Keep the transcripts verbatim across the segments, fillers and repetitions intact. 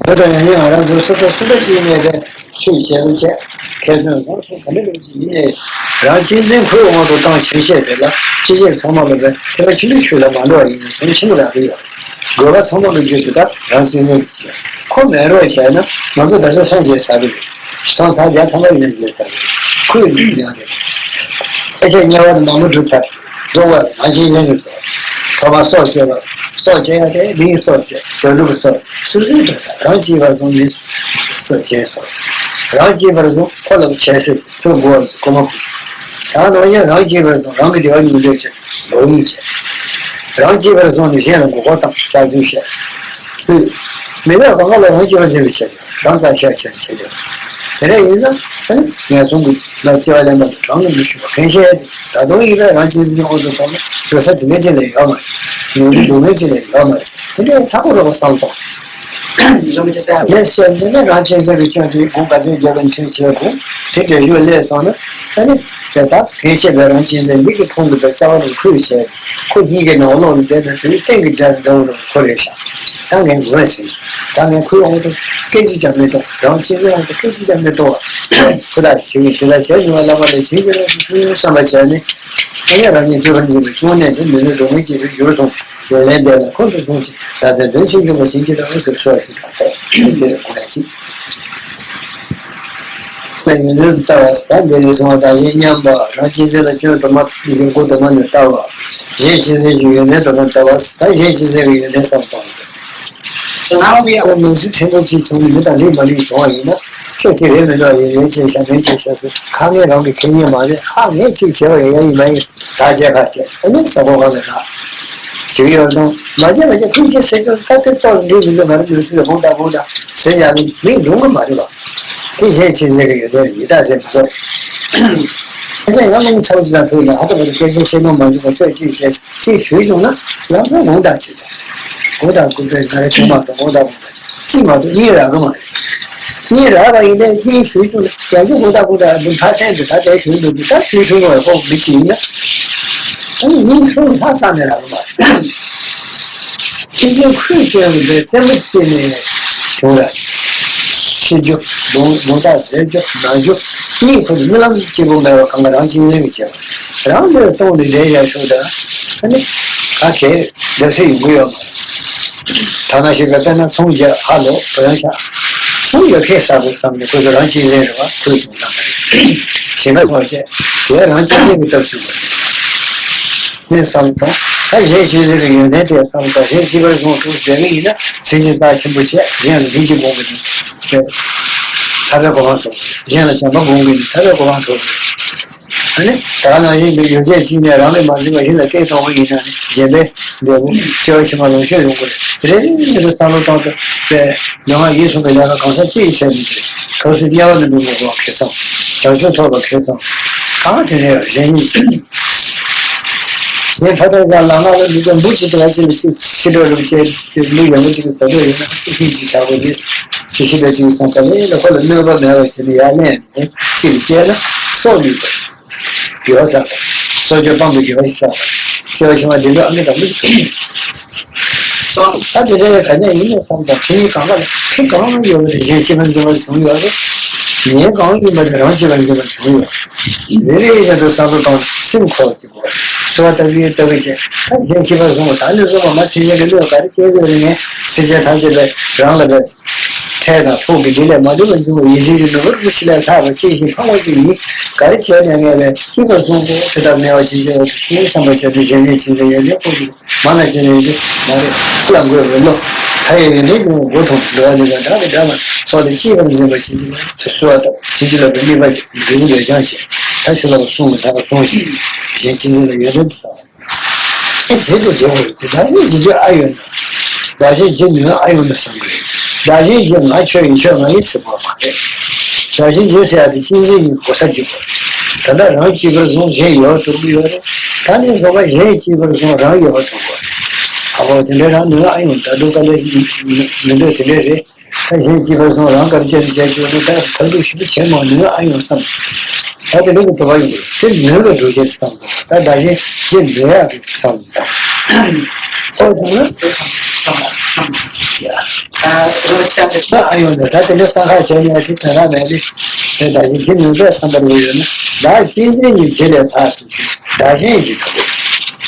བོད་དང་ཡང་ཡང་ང་རང་ཚོ་སུ་འདྲ་སུ་འདྲ་ཅིག་ཡིན་ནའི་རེད། ཆོས་བྱེད་རོགས་བྱས། མཁས་བཙུན་རང་སོ་ག་འདྲ་རེད་ཅིག་ཡིན་ནའི། རང་གཅེས་འཛིན་ཁོའི་དབང་དུ་བཏང་བྱས་བཤད་པས་ལ་ཅི་བྱེད་ཚང་མ་ལ་བས་དེ་ལ་ཆུ་ལུད་ཆུ་ལ་མ་འགྲོ་བ་ཡིན་ན་དོན་ཆེན་པོ་རག་གི་ཡོད། དགོས་པ་ཚང་མ་གི་རྒྱུ་དེ་དག་རང་གཅེས་འཛིན་གྱིས་བྱས། ཁོ་མེད་རོགས་བྱས་ན་ང་ཚོ་ད་ཆ་སངས་རྒྱས་ཚར་གི་རེད། སངས་ཚར་རྒྱ་ཐམ་པ་ཡིན་ན་རྒྱས་ཚར་གི་རེད། ཁོའི་མི་ཉག་རེད། ཨེ་ཤ་དམྱལ་བ་དང་མ་མོ་གྲུབ་ཚར། རྫོགས་པ་རང་གཅེས་འཛིན་གྱིས་བཟོ། ཐོག་མར་སྲོག་གཅོད་པ། སྲོག་གཅོད་ཡ་དེ་མིའི་སྲོག་གཅོད། དོན་གྲུབ་སྲོག་གཅོད། སོ་སོའི་དོན་དག་རང་གཅེས་པར་བཟུང་མིའི་སྲོག་གཅོད་སྲོག་གཅོད། རང་གཅེས་པར་བཟུང་ཁོ་ལ་བྱས་སྲིད་ཚུར་འགོ་བ་གོ་མ་ཁུ། ད་ནང་བཞིན་རང་གཅེས་པར་བཟུང་རང་གི་བདེ་བ་སྙིང་འདོད་བྱེད་ལོག་གཡེམ་བྱེད། རང་གཅེས་པར་བཟུང་ནས་གཞན་ལ་མགོ་སྐོར་བཏང་བྱ་རྫུན་བཤད། སུས་མི་ལ་གང་ག་ལ་རང་གཅེས་པར་འཛིན་པའི་ཆེད་དུ་རང་རྩ་ཆེ་བ་ཆེ་བ་བྱེད་དགོས། དེ་འདྲ་ཡིན་ཙང་ཨ་ནི་ངན་སོང་གི་ལ་སྐྱེ་བ་ལེན་པ་དང་གྲངས་ལ་མི་ཤོང་བ་གན་ཤེས་ཡ་དེ་ད་དུང་ཡིན་པས་རང་གཅེས་འཛིན་དབང་དུ་གཏོང་ན་འགྲོ་ས་དེ་འདྲ་ཅིག་ལས་ཡོད་མ་རེད། ནོར་འཁྲུལ་སྡུག་བསྔལ་ཅིག་ལས་ཡོད་མ་རེད། དེ་འདྲའི་མཐའ་འཁོར་རོགས་པ་བསམ་གཏོང་། ངས་བཤད་འདི་ནི་རང་གཅེས་འཛིན་གྱི་སྐྱོན་དེ་སྒོ་ག་ཚོད་རྒྱག་གིན་ཁྲིད་བྱས་དགོས་དེ་འདྲ་ཞུ་ལས་སོང་ན་ཨ་ནི་དེ་དག་གན་ཤེས་པའི་རང་གཅེས་འཛིན་འདི་གི་ཁོང་གི་པའི་རྩ་བ་རུ་ཁུལ་བྱས་ཁོ་གཉིས་ཀྱི་ནང་ལོགས་ལ་བསྡད་ན་དུས་གཏན་གྱི་དགྲ་འདྲ་བོ་རུ་ཁོ་རེད་ཤག་ད་ངས་ངོས་ཟིན་སོང་། ད་ངས་ཁོའི་དབང་དུ་སྐད་ཅིག་ཀྱང་མི་གཏོང་། རང་གཅེས་འཛིན་དབང་དུ་སྐད་ཅིག་ཀྱང་མི་གཏོང་བ་ཁོ་ཐག་བྱེད་ཀྱི་དེ་ལ་བྱས་མྱོང་བ་བླ་མ་ལས་བྱེད་ཀྱི་རེད་བསམ་པ་བྱས་ནས་ཨ་ནི་རང་ཉིད་སྤྱོད་པར་འཛིན་པའི་བཅུད་ནས་འདི་མི་ལུས་སྡུག་བསྔལ་སྐྱེད་པའི་རྒྱུར་མཐོང་། ཡོན་ཏན་ལྡན་ལ་ཁོང་དུ་སོང་ཅིག་ད་ལྟའི་དོན་ཆེན་འབྱུང་བ་བྱིན་གྱིས་བརླབ་ཟེར་གསོལ་བ་ཞུ་དང་ཐོག་དེ་དེར་གོ་ཡ་ཅིག་ཡོན་ཏན་ལྟ་བ་ད་འདི་ནས་སོང་བ་དང་གཞན་མཉམ་པ་རང་གཅེས་འཛིན་ལ་སྐྱོན་དུ་མ་ཕུད་ཀྱི་མགོ་དུ་མ་ནས་ལྟ་བ། གཞན་གཅེས་འཛིན་གྱི་ཡོན་ཏན་དུ་མ་ལྟ་བ་ད་གཞན་གཅེས་འཛིན་གྱི་ཡོན་ཏན་བསམ་སྟངས་རེད། ད་ནོར་འཁྲུལ་ཕྲན་བུ་གཅིག་བྱུང་ནས་མི་དང་ལུས་མ་ལུས་བྱུང་བ་ཡིན་ན། ཁྱོད་ཀྱིས་རེད་མི་འདུག་ཡིན་རེད་ཅེས་བྱ་མིན་ཅེས་བྱ་སུ་ཁ་ངན་རང་གི་ཁེ་ཉེན་མ་རེད། ཧ་ངས་ཅིག་བྱས་པ་ཡིན་ཡ་ཡིན་མ་ཡིན་ད་བྱས་ཁ་བྱས་ཨ་ནི་ས་གོ་གང་ལ་ད་བྱེད་ཀྱི་ཡོད་དང་མ་བྱས་མ་བྱས་ཁུལ་བྱས་ཟེར་ཀྱང་ད་དེ་ཏོག་འདི་མི་འདུག་ང་རང་ཉོ་ཆུ་ལ་ཧོང་ད་ཧོང་ད་ཟེར་ཡ་ནི་མིག་མདུང་གི་མ་རེད་པ། དེ་གཞན་ཕྱིར་ཟེར་གི་ཡོད་དེ་མི་ད་ཟེར་མི་དགོས། ཨ་ཅག་ཡང་ངོ་ཚ་བ་ཅི་ལ་ཐུག་ན་ཧ་ད་བ་དེ་སྐད་ཆ་བཤད་ནོ་མ་འཇུག་པ་ཤོད་ཅིག་བྱས་ཅིག་ཞུས་བྱུང་ན་ལམ་སང་དགོངས་དག་བྱེད་དེ། དགོངས་དག་དགོངས་པའི་ང་རེ་ཆུང་མ་སོང་དགོངས་དག་དགོངས་དག་ཅིག་མ་གཏོགས་གཉིད་རག་གི་མ་རེད། གཉིད་རག་པ་ཡིན་ཏེ་གཉིད་ཞུས་བྱུང་ན་ཡང་ཅིག་དགོངས་དག་དགོངས་དག་འདི་ཕར་བསྟན་ཏེ་ད་ལྟའི་ཞུས་འདུག་འདི་ད་ཞུས་ཞུས་ནོ་ཡ་ཁོག་མི་གཅིག་ཡིན་ན་ཨ་ནི་གཉིད་སོང་ལྷག་ཙམ་ནས་རག་གི་མ་རེད། ཕན་ཚུན་ཁོས་སྐྱོན་གྱི་འདོད་བཙན་པོ་བརྩིས་ནས་བྱུང་ར། ཤི་རྒྱུ། རྡུང་རྡུང་རྟགས་ཟད་རྒྱུ་ན་རྒྱུ་གཉིས་ཁོ་ནི་རྨི་ལམ་གཅིག་པུ་མེད་པ་གང་ག་རང་གཅེས་འཛིན་གྱིས་བྱས་པ། རང་ལུས་སྟོང་ནས་བསྡད་བཞག་ཤོག་ད། ཨ་ནི་ག་གེ་འདབ་སེ་ཡོང་གི་ཡོད་མ་རེད། ཐ་ན་ཤི་བའི་དཔེར་ན་ཚོང་རྒྱག་ཧ་ལོ་བོད་ཡང་ཤ་ཚོང་རྒྱག་ཁེ་བསགས་དགོས་བསམ་ནས་ཁོ་ཚོ་རང་གཅེས་འཛིན་རེད་བ་ཁོས་བྱུང་བཏང་བ་རེད། ཞེ་ན་ཁོ་བྱས་དེ་རང་གཅེས་འཛིན་གྱི་སྟབས་བྱུང་བ་རེད། ནས་བསམ་དང་། ད་གཞན་གཅེས་འཛིན་གྱི་ཡོན་ཏན་དེ་བསམ་དང་གཞན་གཅེས་པར་བཟུང་དྲུག་འབྲས་བུ་ཡིན་ན་སེམས་ཅན་རྩ་ཆེན་པོ་བྱས་གཞན་ལ་མི་གཅིག་དགོངས་ཀྱི་ནི་ཐར་པའི་གོ་འཕང་ཐོབ། གཞན་ལ་བྱམས་པ་དགོངས་ཀྱི་ནི་ཐར་པའི་གོ་འཕང་ཐོབ། ཨ་ནི་ད་ག་ནང་བཞིན་གྱི་ཡོ་བྱད་གཅིག་ནས་རང་ལས་མ་འཛིན་པ་གཞན་ལ་སྟེར་གཏོང་བ་ཡིན་ན་ནི་འཇམ་པའི་འབྲས་བུ་སྐྱེ་བ་ཕྱི་མ་ལོངས་སྤྱོད་ཡོང་གི་རེད། རེ་རེ་བཞིན་དུ་བསམ་བློ་བཏང་སྟེ་པས་མྱོང་བ་ཡིད་གསུངས་པའི་ལས་ཀ་གང་ཟག་གཅིག་ཡིས་བྱས་མི་འགྲིག་སྐབས་སུ་དམྱལ་བ་ནི་འགྲོ་མི་དགོས་པ་ཁེ་བཟང་། བྱང་ཆུབ་ཐོབ་པ་ཁེ་བཟང་། གང་དེ་ནས་རེ་གཉིས། ངས་ཕ་དར་ཡང་ལག་ན་ལ་མི་འདུག་འབུ་ཅིག་དུ་བ་ཅིག་ལ་ཅིག་ཤི་འགྲོ་རུ་ཅེས་ཅེས་མི་ཡོང་བ་ཅིག་གི་ཟ་འདོད་ཡོད་ན་ཅིག་ཧྲིལ་ཅིག་བྱ་དགོས་ཏེ། ཅི་ཤི་འདོད་ཅིག་སོང་ག་ལེ་ལ་ཁོ་ལ་གནོད་པ་མེད་པ་བྱས་ནས་ཡར་ལེན་ནས་ཅིག་སྐྱེས་ན་སྲོག་ནུས་པ་དགེ་བ་བསགས་པ། སྲོག་གཅོད་སྤང་དུ་དགེ་བ་ཞིག་བསགས་པ། སྐྱེ་བ་ཕྱི་མ་བདེ་འགྲོ་ཨ་མི་དང་མི་ཞིག་ཐུག་ནས། ད་དེ་འདྲའི་ག་ནས་ཡིན་ནས་བསམ་དང་དེ་ཉིད་གང་ག་ལ་ཁེ་གང་ཡོད་པ་དེ་གཞན་གཅེས་པར་འཛིན་པར་བྱུང་ཡོད་རེད། ཉེན་གང་ཡིན་པ་དེ་རང་གཅེས་པར་འཛིན་པར་བྱུང་ཡོད། རེ་རེ་བཞིན་དུ་བསམ་བློ་བཏང་སེམས་ཁོག་ཅིག་གོ། གསོལ་བ་བཏབ་ཀྱི་བཏབ་ཀྱི་བྱས་ད་གཞན་གཅེས་པར་བཟུང་བ་ད་ནས་བཟུང་བ་མ་སེམས་ཅན་གྱི་གནོད་ག་རེ་སྐྱེལ་དགོས་རེད། ངས་སེམས་ཅན་ཐམས་ཅད་པའི་རང་ལ་པའི་འཕྲལ་དང་ཕུགས་ཀྱི་བདེ་ལས་མ་ལུས་པ་འབྱུང་བའི་ཡིད་བཞིན་གྱི་ནོར་བུ་རིན་པོ་ཆེ་ལས་ལྷག་པ་ཅི་ཞིག་ཕངས་པ་ཞིག་ཡིན། ག་རེ་བྱས་ནས་ངས་པའི་གཅེས་པར་བཟུང་དགོས་དེ་ལྟར་ངལ་བ་ཅན་གྱི་འོག་ཏུ་སོང་བསམ་པ་བྱས་ཏེ་གཞན་གནས་ཅི་འདྲ་ཡོད་མེད་ཁོ་ཚོ། མ་ན་ཅི་ནས་ཡོད་དུས་མ་རེད། ལ་འགོད་འོས་ལོ། ད་ཡོད་ཡོད་འདྲེ་ཉུང་མགོ་ཐོམ་འགྲོ་བ་ནི་བ་ད་རེ་འདྲ་བ་སོགས་ལ་སྐྱེས་པར་འཛིན་པ་བྱིན་གྱིས་ཚེ་བསོད་པ་དང་བྱིན་གྱིས་རློབ་པའི་དམིགས་པ་ཀྱིས་འདི་ཉིད་ལ་སྦྱངས་བྱས་ད་ཕྱི་ལོགས་གསུང་གི་ད་ག་སོང་ཞིག་གཞན་གཅེས་འཛིན་ལ་ཡོན་ཏན་དུ་བཏང་བ་ཨེ་བྱེད་དུ་བྱེད་དགོས་རེད། བདག་གཞན་བརྗེ་རྒྱུ་ཨ་ཡོད་ན། བདག་གཞན་བརྗེ་ནུས་ཨ་ཡོད་ན་བསམ་གི་རེད། བདག་གཞན་བརྗེ་ང་ཁྱོད་ཡིན་ཁྱོད་ང་ཡིན་ཟེར་དགོས་མ་རེད། བདག་གཞན་བརྗེ་ཟེར་ཡ་དེ་གཅེས་འཛིན་གྱི་གོ་ས་བརྗེ་དགོས་རེད། ད་ལྟ་རང་གཅེས་པར་བཟུང་གཞན་ཡོད་པར་འདོར་གི་ཡོད་རེད། ད་ནས་བཟུང་བ་གཞན་གཅེས་པར་བཟུང་རང་ཡོད་པར་འདོར་དགོས་རེད། ཨ་ཁོ་དེ་འདྲའི་རང་ནུས་ཨ་ཡོང་ད་དུང་དཀའ་ལས་མི་འདོད་དེ་འདྲའི་རེད། ད་གཞན་གཅེས་པར་བཟུང་རང་དཀར་ཅན་མཇལ་བཅུག་ནས་ད་ཐབས་སྡུག་ཞིབ་པོ་བྱེད་མ་ནུས་ཨ་ཡོང་བསམ། ད་དེ་འདྲ་གི་དོགས་པ་ཡོང་གི་རེད། དེ་ནུས་པའི་འདུ་ཤེས་བསམ་དགོས་པ་ད་བདག་གཞན་གཅེས་ནུས་ཡག་གི་བསམ་དང་། ཨོ་ད་ནི་ཡ། ད་རོ་ ཨ་ཡོང་ནས་ད་དེ་འདྲ་གསང་ཁ་བྱས་ནས་དེ་དོན་དག་མེད་དེ། དེ་བདག་གཞན་དེ་ནུས་པས་བསམ་པར་འོས་ཡོད་ན། བདག་གཅེས་འཛིན་གྱི་བྱེད་ལས་ཐར་ཐུབ་ཀྱི་བདག་གཞན་གྱི་ཐུབ།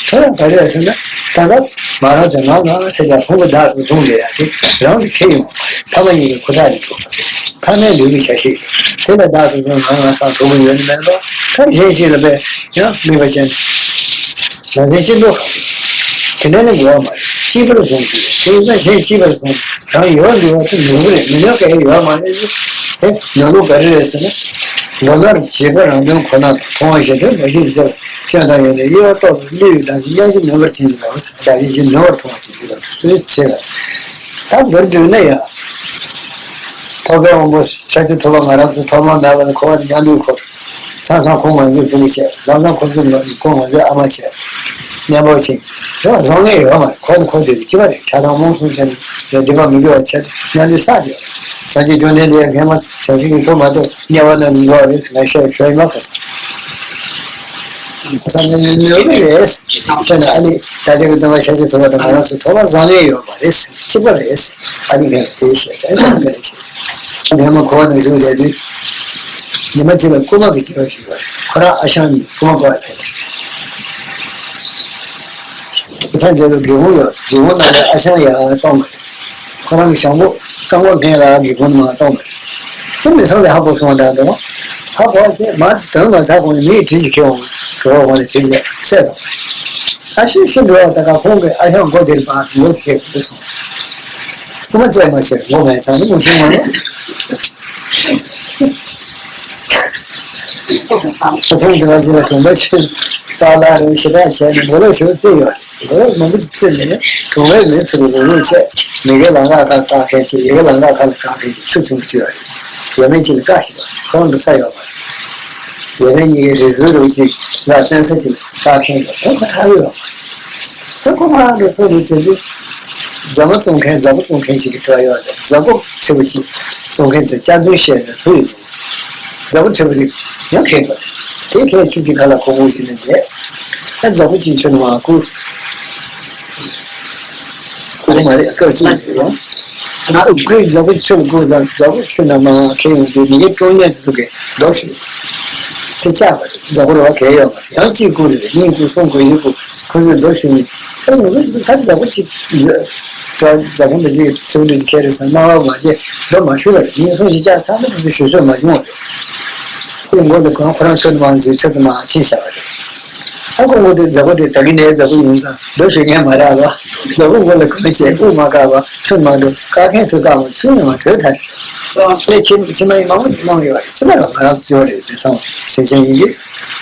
ཁྱོད་རང་ག་རེ་ཟེར་ན། ད་ལྟ་མ་རང་ཚོ་ང་ང་ཟེར་ཀྱང་ཕུང་པོ་བདག་ཏུ་བཟུང་བསྡད་ཡ་དེ་རང་གི་ཁེ་ཡོང་། ཕ་མ་གཉིས་ཀྱི་ཁུ་ཁྲག་གི་ཐུག་པ། ཕ་མའི་ལུས་ཀྱི་ཆ་ཤས་དེ་ལ་བདག་ཏུ་བཟུང་ང་ང་ཟེར་ཐུབ་ཀྱི་ཡོད་ནི་མེད་པ། ད་གཞན་ཞིག་ལ་བས་ཡང་དམིགས་པ་ཅན། ནང་ཚན་སྤྱི་ལྡོག་གང་ཡིན། དེ་འདྲ་ནི་དགོས་པ་མ་རེད། གཅིག་པར་བཟུང་གི་ཡོད། དེ་ཡིན་ན་གཞན་གཅིག་པར་བཟུང་། རང་ཡོད་འདུག་པ་དེ་ནོར་བུ་རེད། མི་ནོར་གང་ཡང་ཡོད་མ་རེད། དེ་ནོར་བུ་ག་རེ་རེད་ཟེར་ན། མདོར་ན་བྱིས་པ་རང་དོན་ཁོ་ན་དང་། མཐོང་བ་གཞན་དོན་མ་ཤེས་ཟེར་བ། སྤྱོད་དང་ཡོད་ནས་གཡོ་བ་རྟོག་པའི་བསླུ་བའི་བདག་གཞན་མཉམ་གཞི་ནོར་བར་བྱིན་གྱིས་བརླབ་པ་ཟེར། བདག་གཞན་གཞན་ནོར་བར་མཐོང་བ་བྱིན་གྱིས་བརླབ་པ་སོ་སོའི་ཚེ་ལ། ད་མདོར་བསྡུས་ན་ཡང་། ཐོབ་པའི་དབང་པོ་ཤཱཀྱ་ཐུབ་པ་ང་རང་ཚོ་ཐོག་མ་མེད་པ་ནས་འཁོར་བ་དང་མཉམ་དུ་འཁོར། མཚམས་མཚམས་ཁོང་ང་ཚོའི་བུ་མོ་བྱས། མཚམས་མཚམས་ཁོ་ཚོ་ང་ཁོང་ང་ཚོའི་ཨ་མ་བྱས། གཉེན་པོ་བྱས། ཡང་བཟང་ངན་ཡོད་མ་རེད། ཁོ་ནི་ཁོ་དེ་རུ་ཅི་མ་རེད། ཆགས་སྡང་རྨོངས་གསུམ་བྱས་ནས་ཡང་སྡིག་པ་མི་དགེ་བ་བྱས་ཏེ་མཉམ་དུ་བསགས་ཏེ། སངས་རྒྱས་བཅོམ་ལྡན་འདས་ཡང་སྔན་མ་བྱང་ཆུབ་ཀྱི་ཐོབ་མ་ཐོབ་དམྱལ་བ་ན་འགྲོ་བ་རེད་ཟེར་ང་ཤོད་ཤོད་ཡིན་མ་ག་ས། ས་ནས་ནི་ནོར་གི་རེད། ཁྱོད་ནི་ཨ་ནི་བདག་ཅག་གི་སྟོན་པ་ཤཱཀྱ་ཐུབ་པ་དང་ང་རང་ཚོ་ཐོབ་པ་བཟང་ངན་ཡོད་མ་རེད། གཅིག་པ་རེད། ཨ་ནི་ངས་དེ་བཤད་ཀྱང་ཀྱང་ཀྱང་བཤད། ཉི་མ་འཁོར་བ་ནང་བཞུགས་བསྡད་དུས། ཉི་མ་གཅིག་ལ་རྐུ་མ་གི་སྐྱེ་བ་ཞིག་ཡོད་རེད། ཁོ་རང་ཨ་ཞང་གཉིས་རྐུ་མ་རྐུ་བ་ཕེབས་ཏེ། སངས་རྒྱས་ལ་སྒེའུ་ཁུང་ཡོད། སྒེའུ་ཁུང་ནང་ལ་ཨ་ཞང་ཡར་གཏོང་གི་རེད། ཁོ་རང་གི་ཞང་པོ་རྐང་པ་འགན་ལ་སྒེའུ་ཁུང་ནང་གཏོང་གི་རེད། དེ་མི་སོང་བའི་ཧ་གོ་སོང་བ་འདྲ་འདུག་ཧ་གོ་བ་བྱས་མ་དོན་མ་ཚར་གོང་ནས་མི་ཡི་གྲི་ཞིག་ཁྱེར་འོང་། གྲོད་ཁོག་གོང་ནས་གྲི་ཞིག་བསད་དང་། ཨ་ཤི་ཤི་འགྲོ་བ་ད་ག་ཁོང་གི་ཨ་ཞང་མགོ་དེར་བར་མགོ་དེ་ཁེགས་དགོས་སོང་། རྐུ་མ་བཙལ་མ་བྱེད་མགོ་མེད་ཚར་ནི་མུ་ཤིང་མ་ནོ། ཁོང་དེ་བ་ཞིག་ལ་གྲོང་པ་ཞིག་ཏག་ལ་རེ་ཞེ་དྲག་བྱས་ནས་མགོ་ལོག་ཞིག་བཙལ་ཡོད། མགོ་ལོག་མང་པོ་བཙལ་ནས་གྲོང་པའི་མི་ཚོ་ལ་རོགས་རོགས་བྱས། མི་དགེ་ལ་ང་ཁ་བཀག་མཁན་ཅིག་ཡི་གེ་ལ་ང་ཁ་ལ་བཀག་མཁན་ཅིག་ཆུ་ཆུང་ཅིག་ཡོད་རེད། ཡས་མས་ཅིག་ལ་བཀག་ཞིག་ཡོད་རེད། ཁོ་རང་འགྲོ་ས་ཡོད་པ་རེད། ཡས་མས་གཉིས་ཀའི་རི་ཟུར་རུ་ཅིག་ལ་བཙན་ས་ཅིག་ལ་བཀག་མཁན་ཡོད་རེད། ཁོ་ཐག་ཡོད་པ་རེད། ད་ཁོ་མར་འགྲོ་ས་རུ་བྱས་དུས། རྫ་མ་བཙོང་མཁན་རྫ་མགོ་བཙོང་མཁན་ཞིག་གི་དྲི་བ་ཡོད་རེད། རྫ་མགོ་ཆེ་བོ་ཅིག་བཙོང་མཁན་དེ་སྐྱག་རྫུན་བཤད་ནས་ལྷོད་ཡོད་འདུག་རྫ་མགོ་ཆེ་བོ་དེ་ཡང་ཁེངས་འདུག་དེ་ཁེངས་ཆུ་ཅིག་ཁ་ལ་ཁོག་པོ་ཞིག་ནས་བསྡད། ཨ་རྫ་མགོ་ཅིག་ཁྱོན་མ་བསྐུར། ཁོ་མ་རེད། སྐབས་ཅིག་ཡང་། ཁོས་རྫ་མགོ་ཆུ་ལ་བསྐུར་ཙང་རྫ་མགོ་ཆུ་ནང་མར་ཁེངས་ཡོང་དུས་མི་ངན་ཀྲོང་ཉན་དེ་ཚོ་གིས་རྡོ་གཞུས། དེ་བཅག་པ་རེད། རྫ་མགོ་རེད་བ་གས་ཡོད་མ་རེད། ཡང་གཅིག་བསྐུར་རེད། གཉིས་བསྐུར། གསུམ་བསྐུར། བཞི་བསྐུར། ཁོ་ཚོས་རྡོ་གཞུས་ནས། ཨ་ཡོང་དུས་ད་རྫ་མགོ་ཅིག་རྫ་རྫ་མགོ་འདི་ཅིག་ཚིག་འདི་ཅིག་ཁྱེར་རེད་ཟེར་སྣང་བ་མ་བྱས་རྡོ་མ་གཞུས་པ་རེད། ངས་སོང་ཞིག་བཅག་ཚར་ན་ཁོ་ཚོས་གཞུས་གསོས་མ་བྱུང་བ་རེད། ཁོའི་མགོ་ལ་གང་ཁོ་རང་ཆུ་དུ་མ་འཛུལ་ཆུ་དུ་མ་ཕྱིན་བཞག་པ་རེད། ཨ་ཁོ་མགོ་དེ་རྫ་མགོ་དེ་ད་གིན་ནས་རྫ་མགོ་ཡིན་ཙང་རྡོ་གཞུས་མཁན་མ་རག་པ། རྫ་མགོ་མགོ་ལ་གང་བྱས་དབུགས་མ་བཀག་པ་ཆུ་མ་འགྲོ། བཀག་མཁན་ཚོས་བཀག་མ་ཆུ་ནས་མ་བྲོས་ཐལ། ཨེ་ཕྱི་ཕྱི་མ་ཡིན་མང་པོ་གནང་ཡོད་རེད། ཕྱི་མ་ལ་ང་རང་ཚོ་ཅི་བ་རེད་མི་སང་སེམས་ཅན་ཡིན་གྱི།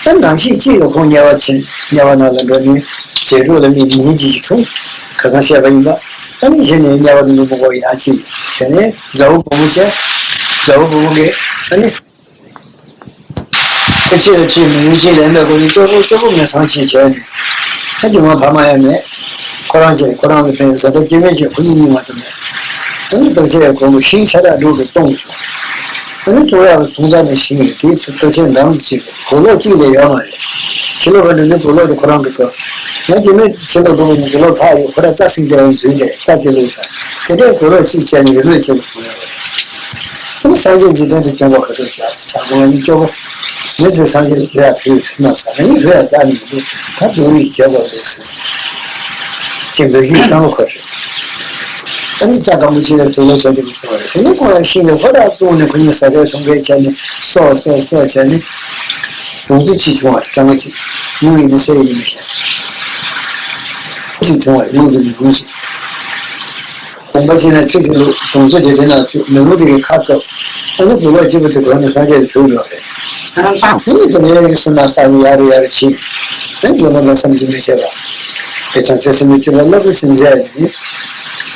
ཨ་ནང་ཞིག་གཅིག་ལ་ཁོང་དམྱལ་བ་ཕྱིན། དམྱལ་བ་ནང་ལ་འགྲོ་ནས་བྱེ་བྲག་ལ་མི་མི་ཉིད་ཅིག་བྱུང་། ཁ་སང་བཤད་པ་ཡིན་པ། ཨ་ནི་གཞི་ནས་དམྱལ་བ་ནི་མི་མོ་གོ་ཡ་གཅིག་དེ་ནས་རྫ་བོ་བུ་མོ་བྱས། རྫ་བོ་བུ་མོ་གིས་ཨ་ནི། ཁྱེད་ལ་ཅིག་མི་ཡུལ་ཅིག་ལེན་པའི་སྒོ་ནས་སྐྱོ་པོ་སྐྱོ་པོ་ངན་སང་ཅིག་བྱས་ནས། ཨ་རྒྱུ་མ་ཕ་མ་ཡང་མེད། ཁོ་རང་བྱས་ཁོ་རང་གི་ཕན་བཟའ་ཟླ་སྐྱེ་དམན་བྱས་ཁོ་གཉིས་གཉིད་མ་ཐུབ་ནས། ཨ་ནི་ལྟོ་ཆས་གོང་གི་ཤིང་ཆ་ལག་འབྲུག་གི་བཙོང་བྱུང་། ཨ་ནི་བཙོང་ཡག་ལ་ཚོང་རྫས་ནས་ཤིང་རེད། དེའི་ལྟོ་ཆས་འདམ་གཅིག་རེད། གོས་ལོག་གཅིག་ལས་ཡོད་མ་རེད། ཕྱི་ལོགས་པ་འགྲོ་དུས་གོས་ལོག་དེ་ཁོ་རང་གི་གོ། ཡང་རྒྱུ་མེད་ཕྱི་ལོགས་པ་གོས་ལོག་ཕར་ཡོད་ཁོ་ར་རྩྭ་སྲིན་དེ་འཛུལ་ཏེ་རྩྭ་གཅིག་བླུགས་ས། དེ་འདྲའི་གོས་ལོག་གཅིག་བྱས་ནས་ཡོད་མེད་ཆེན་པོ་བྱུང་ཡོད་རེད། དེ་ནི་སངས་རྒྱས་འཇིག་རྟེན་དུ་བྱོན་པ་ག་ཚོད་ཀྱང་ཆག་སྒོ་ང་ཡིན་སྐྱོ་པོ། མི་ཚོས་སངས་རྒྱས་ལ་ཁྱེད་ཡ་བུས་སུ་ན་ས་ང་ཡིན་བུ་ཡ་རྩ་ནས་མི་འདུག་ད་བུ་ཡིས་བྱེད་དགོས་འདུག་ཟེར། ཅེས་འབོད་ཞུས་བསམ་བློ་འཁོར་རེད། ཨ་ནི་རྩྭ་སྐམ་པོ་ཅིག་ལ་དུག་ལོག་བྱ་འདི་མི་བྱུང་བ་རེད། དེ་ནི་ཁོ་རང་ཤིང་ལ་ཧོ་ད་བཙོང་ནས་ཁོ་གཉིས་ཟ་ཁའི་འཐུང་ཁའི་བྱས་ནས་སོ་སོ་སོ་བྱས་ནས་དུང་ཚོད་ཅིག་བྱུང་བ་རེད། གྲང་མོ་ཅིག་དངུལ་ཡིན་ནི་ས་ཡིན་ནི་མི་ཤེས། ཅིག་བྱུང་བ་རེད། དངུལ་གྱི་མི་རུང་ཞིག་དགོངས་པ་བཞེས་ན་ཆུ་ཆུ་ལུག་དུང་ཚོད་དེ་དེ་ན་བཅུག་མི་རུང་དེ་གའི་ཁ་བཀབ། ཨ་ནི་གོས་ལོག་གཅིག་པུ་དེ་གོན་ནས་སངས་རྒྱས་ལ་བུད་འགྲོ་བ་རེད། དེ་ནི་དེ་ནས་སུ་ན་ས་ཡི་ཡ་རུ་ཡ་རུ་ཕྱིན། དེ་རྒན་མོ་ལ་བསམ་གྱིས་མི་ཁྱབ་པ། དེ་བྱང་ཆུབ་སེམས་དཔའི་སྤྱོད་པ་རླབས་པོ་ཆེ་མཛད་ནི།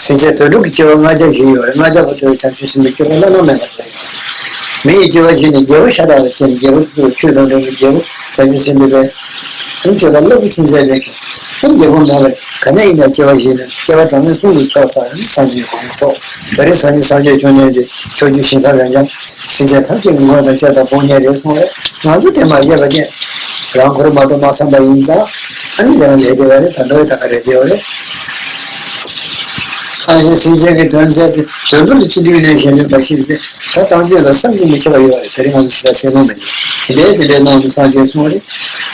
སེམས་ཅན་དོན་གྲུབ་ཀྱི་སྐྱེ་བ་ལྔ་བརྒྱ་བཞེས་ཡོད་རེད། ལྔ་བརྒྱ་པོ་དེ་བྱང་ཆུབ་སེམས་དཔའི་སྤྱོད་པ་བླ་ན་མེད་པ་མཛད་ཡོད་རེད། མི་ཡི་སྐྱེ་བ་བཞེས་ནས་རྒྱལ་པོ་ཤ་སྟག་ལ་སྐྱེས་ནས་རྒྱལ་པོ་དེ་ཚོ་ཆོས་དང་ལྡན་པའི་རྒྱལ་པོ་བྱང་ཆུབ་སེམས་དཔའི་དཔལ། ཨ་ནི་སྤྱོད་པ་རླབས་པོ་ཆེ་མཛད་པའི་ཁྱེད། ཨ་ནི་རྒྱལ་པོ་མེད་པས་ག་ནས་ཡིན་ན་སྐྱེ་བ་བཞེས་ནས་སྐྱེ་བ་གྲངས་མེད་གསུམ་གྱི་ཚོགས་བསགས་ནས་སངས་རྒྱས་ཀྱི་གོ་འཕང་ཐོབ། ད་རེས་སངས་རྒྱས་སངས་རྒྱས་བཅོམ་ལྡན་འདས་ཕྱོགས་བཅུའི་ཞིང་ཁམས་རབ་འབྱམས་སེམས་ཅན་ཐམས་ཅད་ཀྱི་མགོན་དང་སྐྱབས་དང་དཔུང་གཉེན་རེད་གསུངས་རེད། ང་ཚོ་དེ་མ་ཤེས་པ་ཅན་རང་འཁོར་མ་གཏོགས་མ་བསམ་པ་ཡིན་ཙང་ཨ་ནི་དེ་རང་ལས་བདེ་བ་རེད། ད་འདོད་ད་ག་རེ་བདེ་བ་རེད། སངས་རྒྱས་སེམས་ཅན་གྱི་དོན་མཛད་དེ་དོན་དུ་ལ་སྤྱི་འདུས་ནས་གཞན་དོན་མ་ཤེས་ཚེ་ད་བཏང་སྤྱོད་ལ་བསམ་གྱིས་མི་ཁྱབ་པ་ཡོད་རེད། དེ་རིང་ང་ཚོ་ས་ཤེས་ལོང་མེད་འདུག་དེ་འདྲའི་དེ་འདྲའི་ནང་དུ་སངས་རྒྱས་གསུངས་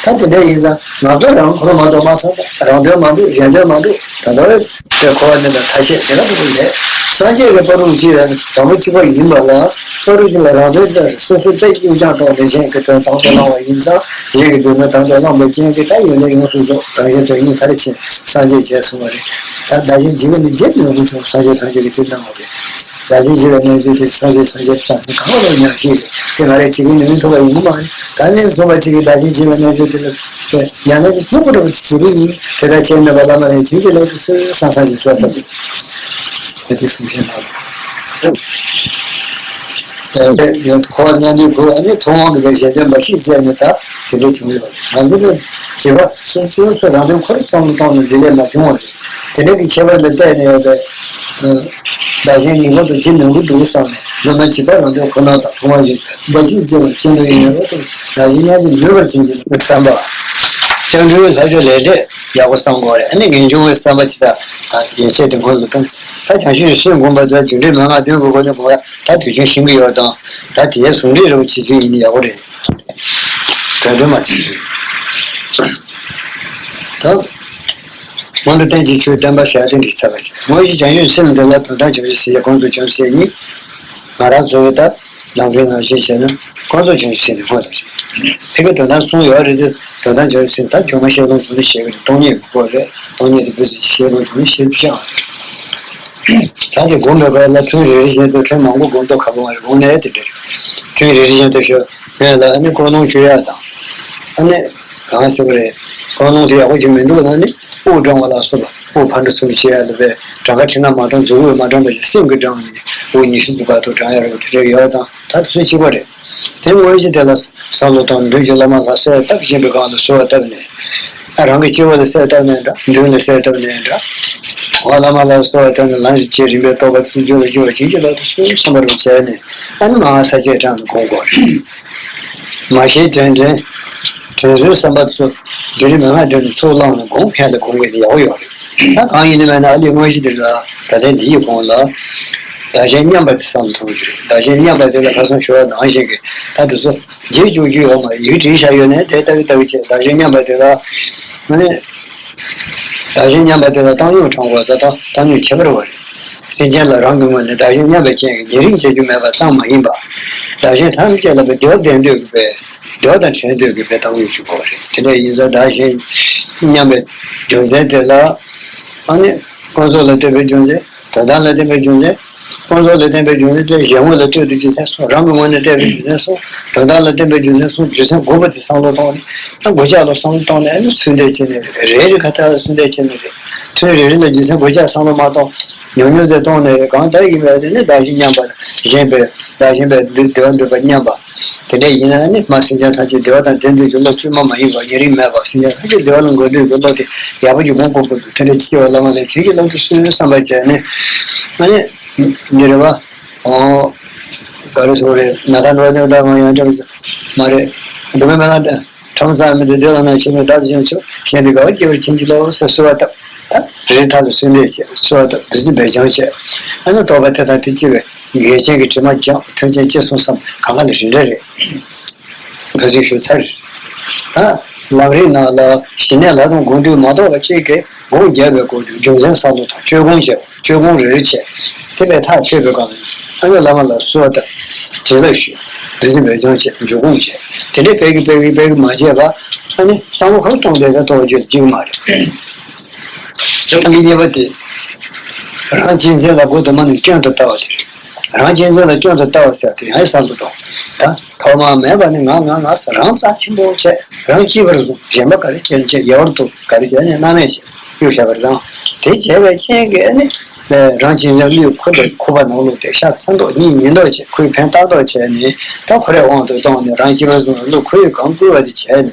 རེད། ད་དེ་འདྲ་ཡིན་ཙང་ང་ཚོ་རང་འཁོར་མ་གཏོགས་མ་བསམ་པ་རང་དོན་མ་འགྲུབ་གཞན་དོན་མ་འགྲུབ་ད་ལྟ་བའི་འཁོར་བ་འདི་ལ་ཐ་ཤལ་དེ་ག་འགྲུབ་པ་ལས་སངས་རྒྱས་ཀྱི་བར་དུ་གཅིག་ལ་དང་པོ་གཅིག་པ་ཡིན་པ་ལ། ཕ་རོལ་ཕྱིན་ལ་རང་དོན་སྤེལ་སོ་སོའི་དཔེ་གཉིས་ཀྱང་བཏང་ནས་གཞན་གྱི་དོན་དང་དུ་བླང་བ་ཡིན་ཙང་གཞན་གྱི་སྡུག་བསྔལ་དང་དུ་བླངས་པའི་རྐྱེན་གྱིས་ད་ཡོན་ཏན་ཡོངས་སུ་རྫོགས་རང་གཞན་དོན་གཉིས་མཐར་ཕྱིན་སངས་རྒྱས་བྱས་གསུངས་པ་རེད། ད་བདག་གཞན་བརྗེ་བའི་ནི་བརྗེད་ནུས་པ་བྱུང་སངས་རྒྱས་ཐམས་ཅད་ཀྱིས་དེ་གནང་བ་རེད། བདག་གཞན་བརྗེ་བའི་གནས་ཚུལ་དེ་སངས་རྒྱས་སངས་རྒྱས་བྱང་སེམས་གང་བ་ལ་ཉག་གཅིག་རེད། དེ་ང་རས་བྱེད་ཀྱི་ནི་མི་ཐུབ་པ་ཡིན་གྱི་མ་རེད། ད་ནི་གསུངས་པ་གཅིག་གིས་བདག་གཞན་བརྗེ་བའི་གནས་ཚུལ་དེ་ལ་ཉམས་ལེན་གྱི་སྐྱེས་བུ་རབ་ཏུ་བྱེད་ཀྱི་ཡིན། དེ་ལྟར་བྱས་མེད་པ་བླ་མ་ལས་བྱིན་གྱིས་བརླབ་ཏུ་གསོལ་བསམ་བསམ་ཞིག་གསོལ་བཏབ་པས། དེ་གསུང་བཤད་གནང་། ཡང་འཁོར་བ་མཉམ་འདུས་དགུ་ཨ་ནི་ཐུབ་དབང་གི་བའི་གཞན་དོན་མ་ཤེས་ཟེར་ནས་ད་དེ་འདྲ་བྱུང་ཡོད། ང་ཚོ་ནི་བྱེད་པ་སོ་སོ་སོ་རང་དོན་ཁོ་རང་བསམ་བློ་བཏང་ནས་འདི་ལས་མ་བྱུང་བ་རེད། དེ་འདྲ་གི་ཁྱད་པར་ལ་བལྟས་ནས་ཡོད་པའི་བདག་གཞན་ངེས་པར་དུ་བརྗེ་ནུས་ཀྱི་འདུག་བསམ་ནས་མདོར་ན་བྱིས་པ་རང་དོན་ཁོ་ན་དང་ཐུབ་དབང་གཞན་དོན་མ་ཤེས་བརྗེ་བར་སྐྱེ་འགྲོ་ཡིན་ཡོད་དུ་བདག་གཞན་མཉམ་དུ་ནུས་པར་བྱིན་གྱིས་བསམ་པ། སྐྱབས་འགྲོའི་བསླབ་བྱ་ལས་འབྲས་ཡག་པོ་བསམ་དགོས་རེད། ཨ་ནི་ངེས་འབྱུང་བའི་བསམ་པ་ཇི་ལྟར་ཡན་ཆད་དེ་མགོ་ལ་གཏོང་། ད་བྱང་ཆུབ་སེམས་སྒོམ་པ་ཚོ་རྒྱུ་འབྲས་མན་ངག་བདུན་གྱི་སྒོ་ནས་སྒོམ་ཡ་ད་དུས་རྒྱུན་ཤེས་ཀྱི་ཡོད་དང་། ད་དེའི་ཟུང་འབྲེལ་རོགས་བྱེད་རྒྱུ་ཡིན་ན་ཡག་པོ་རེད། དོན་དོན་མ་བྱེད་རྒྱུ་ད། སྔོན་དུ་བསྟན་གྱི་ཆོས་བསྟན་པ་བྱ་དེ་འདྲའི་ཚར་བ་ཞིག་དངོས་གཞི་བྱང་ཆུབ་སེམས་འདི་ལ་དོན་དམ་བྱང་ཆུབ་སེམས་ཀྱི་ཁོང་ཚོ་བྱང་སེམས་གཉིས་ང་རང་ཚོའི་ད། ལམ་རིམ་ནང་བཞིན་བྱས་ན་ཁོང་ཚོ་བྱང་ཆུབ་སེམས་དེ་ཁོང་ཚོ་བྱེད། ཕ་གི་དོན་དག་གསུངས་ཡོད་རེད་དེ་དོན་དག་བྱང་ཆུབ་སེམས་ད་སྒྱུ་མ་ཤེས་རྟོགས་བྱུང་ནས་བཤད་གི་རེད། སྟོང་ཉིད་ཀྱི་སྐོར་རེད། སྟོང་ཉིད་དེ་བོད་ཚིག་ཤེས་རྟོགས་བྱུང་ནས་བཤད་རྒྱུ་ཤེས་ཨ། ད་དེ་སྒོམ་པའི་སྐབས་ལ་ཐུན་རེ་རེ་བཞིན་དུ་ཐུན་མང་པོ་སྒོམ་མདོག་ཁ་པོ་མ་རེད། སྒོམ་ནས་དེ་འདྲ་རེད། ཐུན་རེ་རེ་བཞིན་དུ་ཞོ་ནས་ལ་ཨ་ནི་ཀོ་ལོང་བཅོས་ཡ་དང་ཨ་ནི་གང་ཟེར་བ་རེད། ཀོ་ལོང་དེ་ཡག་པོ་ཅིག་མི་འདུག་ན་ནི། དབུགས་གྲང་བ་ལ་སོགས་པ་དབུགས་ཕར་འགྲོ་ཚུར་འགྲོ་བྱེད་ཡ་ལ་བས་གྲངས་ཀ་ཁྲི་ལྔ་མ་གྲངས་མཛུབ་དབུས་མ་གྲངས་པ་ཞིག་སེམས་ཀྱིས་བགྲངས་ནས་དབུགས་ཉི་ཤུ་ཙམ་བར་དུ་གྲངས་ཡ་རུ་དེ་འདྲ་ཡོད་དང་ད་དུས་ཚོད་གཅིག་པ་རེད། དེ་དངོས་གཞི་དེ་ལ་བསམ་བློ་བཏང་མདུན་གྱི་བླ་མ་ལ་གསོལ་བ་བཏབ་བཞིན་པའི་སྒང་ལ་གསོལ་བ་བཏབ་ནས་ཨ་རང་གི་སྤྱི་བོ་ལ་གསོལ་བ་བཏབ་ནས་འདྲ་མདུན་ལ་གསོལ་བ་བཏབ་ནས་འདྲ། འོ་བླ་མ་ལ་གསོལ་བ་བཏབ་ནས་ལམ་ཞིག་བྱེད་རིམ་པས་རྟོགས་པ་ཚུར་འཇུག་ལ་འཇུག་པ་བྱིན་གྱིས་བརླབ་ཏུ་གསོལ་བསམ་པ་རུ་བྱས་ནས་ཨ་ནི་མ་ཧཱ་ས་སྐྱའི་གྲངས་དུ་སྒོམ་དགོས་རེད། མ་ཤེས་དྲན་དྲན། དྲན་གསོའི་བསམ་པ་ཚོ་རྒྱུན་རིང་མན་ངག་འདོན་ནས་ཚུར་བླངས་ནས་སྒོམ་མཁན་ལ་སྒོམ་དགོས་དེ་ཡག་པོ་ཡོད་རེད། ད་གང་ཡིན་ནི་མེད་ན་ཨ་ལས་དངོས་གཞི་འདི་ལ་ད་ལྟའི་འདི་ཡི་གོང་ལ་བདག་གཞན་མཉམ་པ་དེ་བསམ་ཐུབ་ཀྱི་རེད། བདག་གཞན་མཉམ་པ་དེ་ལ་ཁ་སང་ཞུ་བ་ནང་བཞིན་གྱི་ད་དེ་ཚོ་རྗེས་འཇུག་རྒྱུ་ཡོད་མ་ཡིག་བྲིས་བཞག་ཡོད་ནས་དེ་ལྟ་གི་ལྟ་གི་བྱས་བདག་གཞན་མཉམ་པ་དེ་ལ་ནི་བདག་གཞན་མཉམ་པ་དེ་ལ་བཏང་སྙོམས་དྲང་བ་ད་ལྟ་བཏང་སྙོམས་ཁྱད་པར་བ་རེད། སེམས་ཅན་ལ་རང་གི་ངོས་ནས་བདག་གཞན་མཉམ་པའི་རྐྱེན་གྱིས་ཉེ་རིང་བྱེད་རྒྱུ་མེད་པ་ཙམ་མ་ཡིན་པ། བདག་གཞན་ཐམས་ཅད་ལ་བདེ་བ་ལྡན་འདོད་ཀྱི་བས་བདེ་བ་དང་བྲལ་འདོད་ཀྱི་བས་བཏང་སྙོམས་ཞུ་དགོས་རེད། དེ་འདྲ་ཡིན་ཙང་བདག་གཞན་མཉམ་པའི་རྒྱུ་མཚན་དེ་ལ་ཨ་ནི་ཀུན་རྫོབ་ལ་ལྟོས་པའི་རྒྱུ་མཚན་དོན་དམ་ལ་ལྟོས་པའི་རྒྱུ་མཚན་ཀུན་རྫོབ་ལ་ལྟོས་པའི་རྒྱུ་མཚན་དེ་གཞན་ངོས་ལ་ལྟོས་ཏེ་རྒྱུ་མཚན་གསུམ་རང་གི་ངོས་ནས་ལྟོས་པའི་རྒྱུ་མཚན་གསུམ་དོན་དམ་ལ་ལྟོས་པའི་རྒྱུ་མཚན་གསུམ་རྒྱུ་མཚན་དགུ་པོ་དེ་བསམ་བློ་གཏོང་ནས་ཨ་དགུ་ཆ་ལ་བསམ་བློ་གཏོང་ནས་ཨ་ནི་གསོལ་འདེབས་བྱས་ནས་རེད། རེ་རེ་ཁ་ཐག་ལ་གསོལ་འདེབས་བྱས་ནས་རེད། ཐུན་རེ་རེ་ལ་རྒྱུ་མཚན་དགུ་ཆ་བསམ་བློ་མ་གཏོང་ཉུང་ཉུང་ཙམ་གཏོང་ནས་རེད། གང་ལྟར་ཡིན་པ་དེ་ནི་བདག་གཞན་མཉམ་པ་གཞན་པའི་བདག་གཞན་པའི་བདེ་བ་འདོད་པ་མཉམ་པ། དེ་འདྲ་ཡིན་ན་ནི་མ་སེམས་ཅན་ཐམས་ཅད་བདེ་བ་དང་ལྡན་འདོད་ཀྱི་བློ་བཅོས་མ་མ་ཡིན་པ་ཉེ་རིང་མེད་པ་སེམས་ཅན་ཐམས་ཅད་བདེ་བ་ལ་འགོད་འདོད་ཀྱི་བློ་དེ་ཡག་པོ་ཅིག་སྒོམ་དགོས་པ་དེ་འདྲ་ཅི་བ་བླ་མ་ལས་བྱིན་གྱིས་བརླབ་ཏུ་གསོལ་བསམ་པ་བྱས་ནས་ཨ་ནི་འདི་རེད་བ། ཨོ། ག་རེ་ཟེར་རེད་ན་ད་འགྲོ་འདོད་ད་ང་ཡང་འདྲ་མ་རེད། འདུག་མེད་མེད་ལ་ཁྲོམ་ཚང་མི་དེ་བདེ་བ་ན་ཆེ་མོ་བདག་ཏུ་བྱང་ཆུབ་གཞན་དུ་དགའ་བ་སྐྱེ་བར་བྱིན་གྱིས་རློབས་ཟེར་གསོལ་བ་བཏབ། ད་རེ་ཐག་ལ་གསོལ་འདེབས་བྱས་གསོལ་བ་བཏབ་བདུད་རྩི་འབེབས་སྦྱང་བྱས། ཨ་ནི་རྟོགས་པ་དེ་དང་དེ་ལྕི་བའི། འགལ་རྐྱེན་གྱི་དྲི་མ་སྦྱངས་ཐོན་རྐྱེན་ཅི་གསུང་བསམ་གང་ག་ལ་རིན་བྲལ་རེད། ཁ་སང་ཞུ་ཚར་རེད། ད་ལམ་རིམ་ནང་ལ་ཞི་གནས་ལྷག་མཐོང་སྒོམ་དུས་མ་གཏོགས་པ་གཅིག་གིས་སྒོམ་རྒྱག་པའི་སྐོར་དུ་རྒྱུ་མཚན་བསམ་བློ་དང་བཅོས་སྒོམ་བྱེད་པ་བཅོས་སྒོམ་རེ་རེ་བྱས། དེ་བས་ཐག་ཆོད་པའི་སྒང་ལ་ཨ་ནི་བླ་མ་ལ་གསོལ་བ་བཏབ་བྱིན་རླབས་ཞུས་བདུད་རྩི་འབེབས་སྦྱང་བྱས་འཇུག་སྒོམ་བྱས་དེ་འདྲའི་སྤེལ་གི་སྤེལ་གི་སྤེལ་གི་མ་བྱས་པ་ཨ་ནི་བསམ་བློ་ཁ་གཏོང་བསྡད་པའི་རྟོགས་བརྗོད་ཅིག་མ་རེད། གཉིས་པ་དེ། རང་གཅེས་འཛིན་ལ་སྒོ་དུ་མ་ནས་སྐྱོན་དུ་ལྟ་བ་དེ་རེད། རང་གཅེས་འཛིན་ལ་སྐྱོན་དུ་ལྟ་བ་ཟེར་དེ་ཡང་བསམ་བློ་གཏོང་། ད་ཐོག་མ་མེད་པ་ནི་ང་ང་ང་ཟེར་རང་རྩ་ཆེན་པོ་བྱས་རང་གཅེས་པར་བཟུང་གཞན་པ་ག་རེ་བྱས་ནས་བྱས་ཡལ་བར་འདུག་ག་རེ་བྱས་ནས་སྣང་མེད་བྱས་གཡུག་བཞག་པ་རེད་དང་དེ་བྱས་པའི་རྐྱེན་གྱིས་ནི་རང་གཅེས་འཛིན་བློས་འཁོར་དུ་འཁོར་བ་ནང་ལོག་དེ་ཤ་ཚ་མདོག་གཉིས་ཉེས་མདོག་བྱས་ཁོའི་ཕན་བཏགས་མདོག་བྱས་ནས་ད་ཁོ་རའི་དབང་དུ་བཏང་ནས་རང་གཅེས་པར་བཟུང་བློ་ཁོ་ཡིས་གང་བསྐུལ་བ་དེ་བྱས་ནས་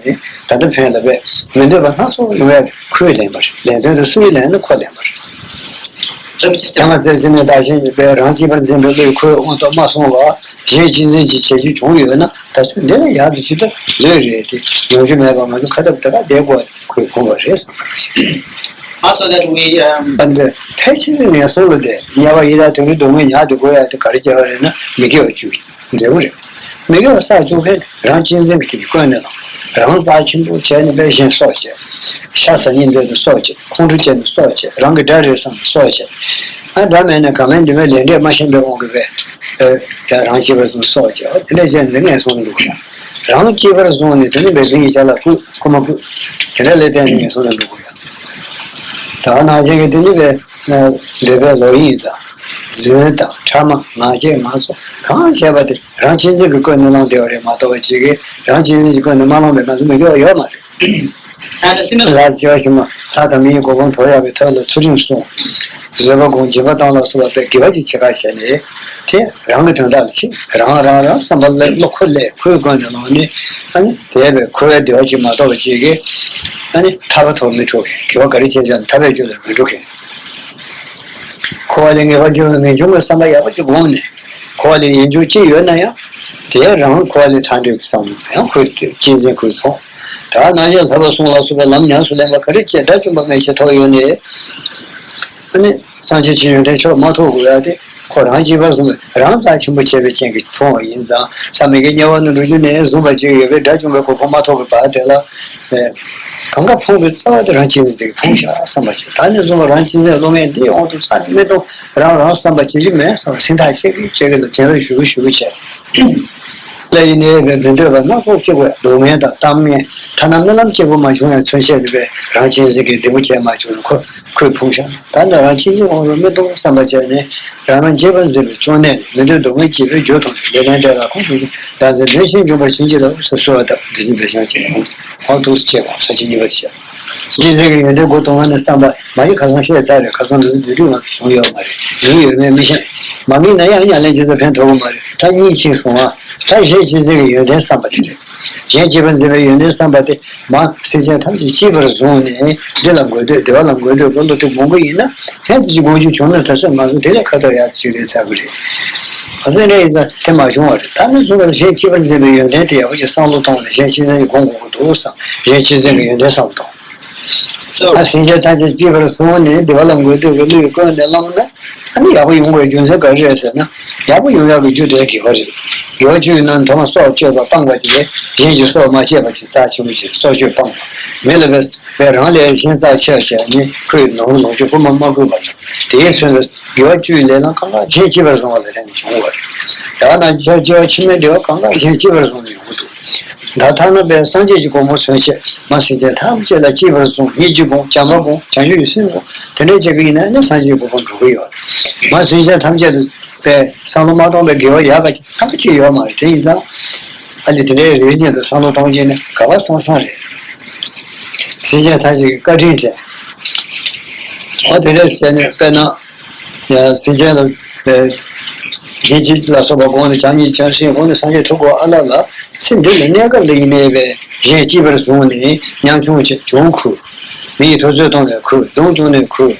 ད་ལྟ་ཕན་ལ་བས་མི་འདོད་པ་སྣ་ཚོགས་ཡོང་ཡ་ཁོས་ལེན་པ་རེད། ལེན་དོན་དུ་སུས་ལེན་ན་ཁོ་ལེན་པ་རེད། དེ་མ་ཚད་ཟིན་ནས་བདག་གཞན་གཉིས་པས་རང་གཅེས་པར་འཛིན་པའི་བློས་ཁོའི་དབང་དུ་མ་སོང་བ་གཞན་གཅེས་འཛིན་གྱི་བྱེད་རྒྱུ་བྱུང་ཡོད་ན་ད་གཟོད་འདི་ལ་ཡག་ཏུ་ཇི་ལྟར་ལོས་རེད་དེ་ཡོང་རྒྱུ་མེད་པ་ང་ཚོ་ཁ་ཐབས་དེ་ག་བསྡད་དགོས་ཁོས་ཁོང་བ་རེད་བསམ་པ་རེད། Also that we, um, ཨ་འདི་ཕལ་ཆེར་ངན་སོང་ལ་དེ་དམྱལ་བ་ཡི་དྭགས་དུད་འགྲོའི་སྡུག་བསྔལ་མྱངས་ཏེ་འགོར་ཡ་དེ་ག་རེ་བྱས་པ་རེད་ན་མི་དགེ་བ་བཅུ་འབྲས་བུ་རེད། མི་དགེ་བ་བསགས་བཅུག་མཁན་རང་གཅེས་འཛིན་གྱི་དེ་ཀྱི་ཀུན་ནས་ལ་རང་རྩ་ཆེན་པོ་བྱས་ནས་པས་གཞན་སྲོག་བཅད། ཤ་ཟ་སྙིང་འདོད་དུ་སྲོག་བཅད། ཁོང་ཁྲོ་སྐྱེས་ནས་སྲོག་བཅད། རང་གི་དགྲ་རེད་བསམ་ནས་སྲོག་བཅད། ཨ་དགྲ་མེད་ན་གང་མེད་འདི་མེད་ལས་འབྲས་མ་ཤེས་པའི་དབང་གིས་པས་ཨ་དེ་རང་གཅེས་པར་བཟུང་སྲོག་བཅད། དེ་ལས་གཞན་འདི་ངན་སོང་འདུག་ཡ། རང་གཅེས་པར་བཟུང་ནས་དེ་ནི་བས་འདི་ཡི་ཆ་ལ་བཀོད་ཁོ་མ་བཀོད། དེ་འདྲ་ལས་བརྟེན་ནས་ངན་སོང་ལ་འགྲོ་དགོས་ཡ། ད་ནང་བཞིན་གྱི་དེ་ནི་བས་འདོད་པའི་ལོག་གཡེམ་དང་རྫུན་དང་ཕྲ་མ་ངག་བཅད་ངག་བཙོག་གང་བྱས་པ་དེ་རང་གཅེས་འཛིན་གྱི་ཀུན་ནས་བསླངས་བསྡད་པ་རེད་མ་གཏོགས་པ་ཅིག་གིས་རང་གཅེས་འཛིན་གྱི་ཀུན་ནས་མ་བསླངས་པའི་ང་ཚོ་མི་དགེ་བ་ཡོད་མ་རེད། And similar ལྷ་བྱེ་བ་ཞིག་མ་ལྷ་དང་མི་ཡི་གོ་འཕང་ཐོབ་ཡག་གི་ཐབས་ལ་ཚུལ་ཁྲིམས་སྲུང་། བཟོད་པ་སྒོམ་སྦྱིན་པ་གཏོང་ལ་སོགས་པ་དགེ་བ་ཅིག་བྱེད་ཁ་བྱས་ནས་དེ་རང་གི་དོན་དག་ལ་ཕྱིན། རང་རང་རང་བསམ་པ་ལ་བློ་ཁོ་ལས་ཁོའི་ཀུན་ནས་བསླངས་ནས་ཨ་ནི་དེ་བས་ཁོ་བའི་བདེ་བ་ཅིག་མ་གཏོགས་པ་ཅིག་གིས་ཨ་ནི་ཐར་པ་ཐོབ་མི་ཐུབ་མཁན་དགེ་བ་ག་རེ་བྱས་ཀྱང་ཐར་པའི་རྒྱུ་ལ་མི་འགྲོ་མཁན། འཁོར་བ་ལས་ངེས་པར་འབྱུང་བའི་ངེས་འབྱུང་གི་བསམ་པ་ཡག་པོ་ཅིག་བསྒོམས་ནས་འཁོར་བ་ལས་ངེས་འབྱུང་ཅི་ཡོད་ན་ཡང་དེ་རང་འཁོར་བ་ལས་ཐར་འདོད་ཀྱི་བསམ་བློ་ཡང་ཁོའི་གཅེས་འཛིན་ཁོའི་ཕོངས། ད་ནང་བཞིན་ལྷ་བ་སྲུང་ལ་སོགས་པའི་ལམ་ཉམས་སུ་ལེན་པ་ག་རེ་བྱས་དགྲ་བཅོམ་པ་མན་ཆད་ཐོབ་ཡོད་ནས། ཨ་ནི་སངས་རྒྱས་ཀྱི་ཡོན་ཏན་མཆོག་མ་ཐོབ་དགོས་ཡ་དེ་ཁོ་རང་གཅེས་པར་བཟུང་བའི་རང་རྩ་ཆེན་པོ་བྱས་པའི་རྐྱེན་གྱིས་ཕོངས་པ་ཡིན་ཙང་བསམ་མི་དགེ་དམྱལ་བ་ནང་འགྲོ་རྒྱུ་ནས་བཟུང་བ་ཅིག་ཡོད་པས་དགྲ་བཅོམ་པའི་གོ་འཕང་མ་ཐོབ་པའི་བར་དེ་ལ། གང་ག་ཕོངས་པའི་རྩ་བ་དེ་རང་གཅེས་འཛིན་དེ་གིས་ཕོངས་ཤག་བསམ་པ་བྱས། ད་ནས་བཟུང་བ་རང་གཅེས་འཛིན་སློབ་མས་འདིའི་དབང་དུ་ས་ནས་མི་གཏོང་། རང་རང་བསམ་པ་བྱེད་རྒྱུ་མེད་བསམ་པ་སེམས་ཐག་བཅད་ཀྱི་བཅད་ཀྱི་ལ་བྱིན་རླབས་ཞུ་གི་ཞུ་གི་བྱས། ལྷ་ཡི་གནས་པའི་མི་འདོད་པ་སྣ་ཚོགས་གཅིག་པའི་སྡུག་བསྔལ་དང་གཏམ་ངན་ཐ་ན་རྨི་ལམ་གཅིག་པུ་མ་བྱུང་ཡང་མཚོན་བྱེད་དེ་བས་རང་གཅེས་འཛིན་གྱི་སྡིག་པ་བྱས་མ་བྱུང་ཁོ་ཁོས་ཕོངས་ཤག་ད་ནི་རང་གཅེས་འཛིན་དབང་དུ་མི་གཏོང་བསམ་པ་བྱས་ནས་རང་རང་གཅེས་པར་འཛིན་པའི་གཅོང་ནད་མི་འདོད་སྡུག་བསྔལ་བྱེད་པའི་རྒྱུ་དང་ལས་ལྡན་འདྲ་ལ་ཁོང་ཁྲོ་ཞིང་བདག་འཛིན་འདྲེན་ཞིང་འཇོམས་པར་བྱིན་གྱིས་རློབས་སུ་གསོལ་བ་བཏབ། འདི་ཚོ་འབད་བྱང་ཆེ་ཁོང་ཁྲོ་ཁོང་དུ་བྱེད་པ་ས་བཅུ་གཉིས་པར་བྱེད། གཅེས་འཛིན་གྱི་ཡོན་ཏན་སྒོ་དང་བ་ནས་བསམ་པ་མ་གཞི་ཁ་སང་བཤད་ཚར་རེད། ཁ་སང་འདི་ཚོ་བསྡུས་དུས་ང་ཚོ་བྱུང་ཡོད་མ་རེད། ཡོད་ཡོད་མེད་མི་ཤེས། མ་ངེས་ན་ཡང་ཉམས་ལེན་བྱེད་ས་ཕན་ཐོགས་ཀྱི་མ་རེད། ད་གཉིས་གཅིག་སོང་ང་། ད་གཞན་གཅེས་འཛིན་གྱི་ཡོན་ཏན་བསམ་པ་དེ་རེད། གཞན་གཅེས་པར་འཛིན་པའི་ཡོན་ཏན་བསམ་པ་དེ་མ་སེམས་ཅན་ཐམས་ཅད་གཅེས་པར་བཟུང་ནས་འདི་ལ་འགོད་འདོད་བདེ་བ་ལ་འགོད་འདོད་ཀྱི་བློ་དེ་སྒོམ་གྱི་ཡིན་ན་ཧེ་དེ་ཅི་སྒོམ་རྒྱུ་བྱུང་ན་ད་གཟོད་ང་ཚོ་དེ་ལས་ཁ་ཐོར་ཡག་ཅིག་རེད་ཚར་གི་རེད། ག་ཚོད་རེད་ཡིན་ཙང་དེ་མ་བྱུང་བ་རེད། ད་ནི་གཟུགས་ལ་གཞན་གཅེས་པར་འཛིན་པའི་ཡོན་ཏན་དེ་ཡག་པོ་ཅིག་བསམ་བློ་གཏོང་ནས་གཞན་གཅེས་འཛིན་གྱི་སྒོམ་དགོས་ཀྱི་འདུག་བསམ། གཞན་གཅེས་འཛིན་གྱི་ཡོན་ཏན་བསམ་བློ་གཏོང་། ད་སེམས་ཅན་ཐམས་ཅད་གཅེས་པར་བཟུང་ནས་བདེ་བ་ལ་འགོད་འདོད་ཀྱི་བློས་ཀུན་ནས་བསླངས་ན་ཨ་ནི་ཡག་པོ་ཡོང་བའི་རྒྱུ་མཚན་ག་རེ་རེད་ཟེར་ན། ཡག་པོ་ཡོང་ཡག་གི་རྒྱུ་དེ་དགེ་བ་རེད། དགེ་བ་བཅུ་ཡི་ནང་ཐོག་མ་སྲོག་གཅོད་པ་སྤངས་པ་དེ་གཞན་གྱི་སྲོག་མ་བཅད་པ་ཅིག་རྩ་ཆེན་པོ་ཅིག་སྲོག་གཅོད་སྤངས་པ། མི་ལ་བས་བས་རང་ལས་གཞན་རྩ་ཆེ་བ་བྱས་ནས་ཁོས་ནོར་ལོངས་སྤྱོད་ཁོ་མ་མ་དགོས་པ་དང་དེའི་ཚུན་དུ་དགེ་བ་བཅུ་ཡི་ལས་ལ་གང་ག་གཞན་གཅེས་པར་བཟུང་བ་ལ་བརྟེན་ནས་བྱུང་བ་རེད། ད་ནང་ཆ་སྐྱེ་བ་ཕྱི་མའི་བདེ་བ་གང་ག་གཞན་གཅེས་པར་བཟུང་ནས་ཡོང་གི་འདུག་ད་ཐ་ན་པའི་སངས་རྒྱས་ཀྱི་གོ་འཕང་མཚོན་བྱེད་མ་སེམས་ཅན་ཐམས་ཅད་ལ་གཅེས་པར་བཟུང་སྙིང་རྗེ་སྒོམ་བྱམས་པ་སྒོམ་བྱང་ཆུབ་ཀྱི་སེམས་སྒོམ་དེ་འདྲ་བྱེད་ཀྱི་ཡིན་ན་ནི་སངས་རྒྱས་ཀྱི་གོ་འཕང་འགྲོ་གི་ཡོད། མ་སེམས་ཅན་ཐམས་ཅད་ལ་པའི་བསམ་བློ་མ་གཏོང་པའི་དགེ་བ་ཡག་ག་ཐམས་ཅད་ཡོད་མ་རེད། དེ་ཡིན་ཙང་ཨ་ལས་དེ་འདྲའི་རེ་བ་ཉིད་དུ་བསམ་བློ་གཏོང་རྒྱུ་ནི་ག་བ་སང་སང་རེད། སེམས་ཅན་ཐམས་ཅད་ཀྱི་བཀའ་དྲིན་དྲན། འོ་དེ་འདྲ་བྱས་ནས་དཔེར་ན། ཡང་སེམས་ཅན་ལ་ཡིད་ཆེས་ལ་སོགས་པ་སྒོམ་ནས་བྱམས་སྙིང་བྱམས་སེམས་སྒོམ་ནས་སངས་རྒྱས་ཐོབ་དགོས་ཨ་ལ་ལ་ཚེ་འདི་ལ་གནས་སྐབས་འདི་ཡིན་ནའི་བས་གཞན་གཅེས་པར་བཟུང་ནས་ཉམ་ཆུང་བྱས་གྱོང་ཁུར། མི་ཡི་ཐུབ་ཚོད་གཏོང་བའི་ཁུར་སྡུག་བྱུང་ནས་ཁུར།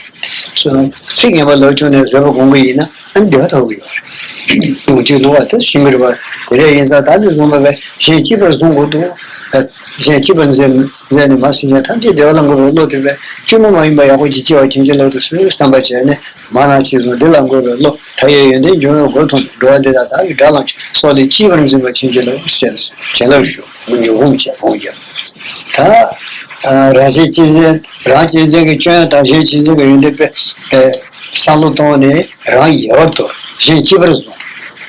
ཚིག་ངན་པ་ལབ་བྱུང་ནས་བཟོད་པ་སྒོམ་གྱི་ཡིན་ན་ཨ་ནི་བདེ་བ་ཐོབ་ཀྱི་ཡོད་རེད། ཡོང་རྒྱུ་འདུག་བ་དེ་ཤིང་གི་རུ་བ་དེ་འདྲ་ཡིན་ཙང་ད་འདི་བཟུང་བ་བས་གཞན་གཅེས་པར་བཟུང་དགོས་འདུག་གཞན་གཅེས་པར་འཛིན། མཛད་ནས་མ་སེམས་ཅན་ཐམས་ཅད་བདེ་བ་ལ་འགོད་པའི་བློ་དེ་བས་བཅོས་མ་མ་ཡིན་པ་ཡག་པོ་ཅིག་སྐྱེ་བ་ཕྱིན་ཅི་ལོག་ཏུ་སོས་བསམ་པ་བྱས་ནས་མ་ན་ཅི་བཟུང་འདི་ལ་འགོད་པའི་བློ་མཐའ་ཡས་ཡོན་ཏན་འབྱུང་བའི་སྒོ་མཐོང་ནས་འགྲོ་བ་འདི་དག་བདག་གིས་དགྲ་ལ་སོགས་ཏེ་གཅེས་པར་འཛིན་པ་ཕྱིན་ཅི་ལོག་ཏུ་སོས་བྱིན་རླབས་ཞུ་མི་ཉུང་ངུ་བྱས་ཕོངས་རྒྱབ། ད་རང་གཅེས་གཅེས་འཛིན་རང་གཅེས་འཛིན་གྱི་སྐྱོན་དང་གཞན་གཅེས་འཛིན་གྱི་ཡོན་ཏན་པས་བསམ་བློ་བཏང་ནས་རང་ཡལ་བར་དོར་གཞན་གཅེས་པར་བཟུང་།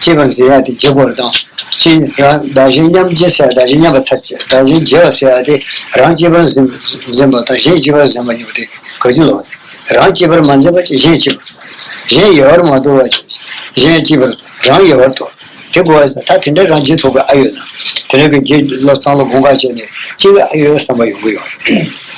གཅེས་པར་འཛིན་ཡ་དེ་བརྗེ་དགོས་རེད་དང་། གཅེས་རང་བདག་གཞན་མཉམ་བརྗེ་ཟེར་བདག་གཞན་མཉམ་པ་ཚར་བཅད་བདག་གཞན་བརྗེ་བ་ཟེར་ཡ་དེ་རང་གཅེས་པར་འཛིན་འཛིན་པ་དང་གཞན་གཅེས་པར་འཛིན་པ་གཉིས་པོ་དེ་ག་ཅི་ལོ། རང་གཅེས་པར་མ་འཛིན་པ་ཅིག་གཞན་གཅེས་པར། གཞན་ཡལ་བར་མ་དོར་བ་ཅིག་གཞན་གཅེས་པར། རང་ཡལ་བར་དོར། དེ་དགོས་པ་ད་དེ་འདྲ་རང་གཅེས་ཐུབ་པའི་ཨ་ཡོད་ན། དེ་འདྲ་གི་རྗེས་ལ་བསམ་བློ་སྒོམ་ག་བྱས་ནས་གཅིག་གི་ཨ་ཡོད་བསམ་པ་ཡོང་གི་ཡོད་རེད།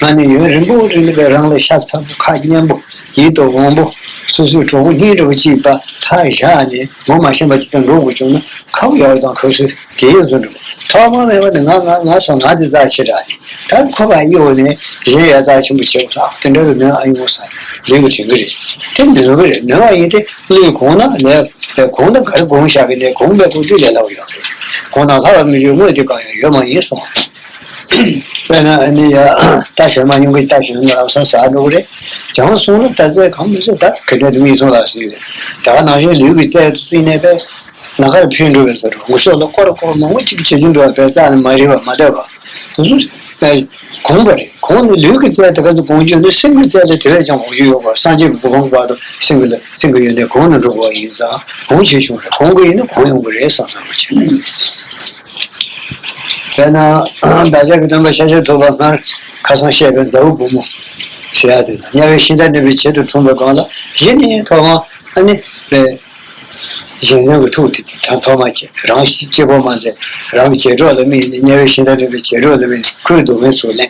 ང་ནི་ཡུན་རིང་པོ་རིང་པོའི་རང་ལ་ཤ་ཚ་པོ་ཁ་སྙན་པོ་ཡིད་དུ་འོང་པོ་སོ་སོའི་གྲོགས་པོ་སྙིང་རྗེ་པོ་གཅིག་པ་ཐག་བཞག་ནས་ངོ་མ་ཤེས་པ་ཅིག་དང་འགྲོ་དགོས་བྱུང་ན་ཁ་བ་ཡག་པོ་དང་ཁ་སུ་དེ་ཡོད་ཚོད་འགྲོ་ཐོག་མ་མེད་པ་ནི་ང་ང་ང་སོང་ང་དེ་རྩ་ཆེ་དྲགས་ནས་ད་ཁོ་པ་གཡོག་ནས་གཞན་ཡ་རྩ་ཆེན་པོ་བྱེད་དགོས་ས་དེ་འདྲ་རུ་ནོན་ཨ་ཡོང་ས་ལེགས་པོ་དྲན་གི་རེད། དེ་ནོན་གི་རེད། ནོན་པ་ཡིན་ཏེ། བློས་གོང་ན་ལས་གོང་ན་ག་རེ་གོང་བཞག་གི་ནས་གོང་མེད་གོང་བཅུ་ལས་སླ་བོ་ཡོད་རེད། གོང་ན་ལྷ་བ་མི་རུའི་དངོས་དེ་གང་ཡང་ཡོད་མ་ཡིན་གསུངས། དཔེར་ན་ཨ་ནི་ཡ་རྟ་ཞོན་མ་མྱོང་གི་རྟ་ཞོན་ན་ལམ་སང་ཟ་འགྲོ་གི་རེད། བྱང་སོང་ན་རྟ་རྩལ་གང་མི་ཤེས། ད་ག་འདྲ་འདུག་ཡིན་སོང་ལ་ཟེར་གི་རེད། ད་ག་ནང་བཞིན་ལུས་ཀྱི་རྩལ་དུ་བརྩིས་ནས་པས་ན་ཁར་འཕེན་འགྲོ་བའི་བཟོ་འདྲ། ངུ་ཤོག་ལ་སྐོར་སྐོར་མང་པོ་ཅིག་བྱེད་རྒྱུ་འདུག་པས་རྩ་ནས་མ་རིག་པ་མ་བསྡད་པ། དེ་ཚོ་པས་གོང་པ་རེད། གོང་ནས་ལུས་ཀྱི་རྩལ་དེ་ག་ཚོད་གོང་བརྗོད་ནས་སེམས་ཀྱི་རྩལ་དེ་དེ་བས་ཀྱང་གོང་རྒྱུ་ཡོད་པ། སངས་རྒྱས་ཀྱི་གོ་འཕང་བར་དུ་སེམས་ཀྱི་སེམས་ཀྱི་ཡོན་ཏན་གོང་ནས་འགྲོ་དགོས་པ་ཡིན་ཙང་གོང་ཆེ་ཆུང་རེད། གོང་གི་ཡིན་ན་གོང་ཡོང་གི་རེད་བསམ་བསམ་པ་བྱེད། དཔེར་ན་བདག་ཅག་གི་སྟོན་པ་ཤཱཀྱ་ཐུབ་པ་སྔར་ཁ་སང་བཤད་པའི་མཛའ་བོ་བུ་མོ་ཟེར་ཡ་དེ་དང་དམྱལ་བའི་ཤིང་རྟ་འདྲེན་པའི་བྱེད་དུ་འཁྲུངས་པའི་སྒང་ལ་གཞི་ནས་ཐོག་མ་ཨ་ནི་པས། གཞན་དོན་གྱི་ཐུགས་དེ་དང་ཐོག་མ་བྱས། རང་གཅིག་པོ་མ་ཟད་རང་གི་བྱེ་བྲག་ལ་དམིགས་ནས་དམྱལ་བའི་ཤིང་རྟ་འདྲེན་པའི་བྱེ་བྲག་ལ་དམིགས་ནས་ཁོའི་སྡུག་བསྔལ་ཚུར་ལེན།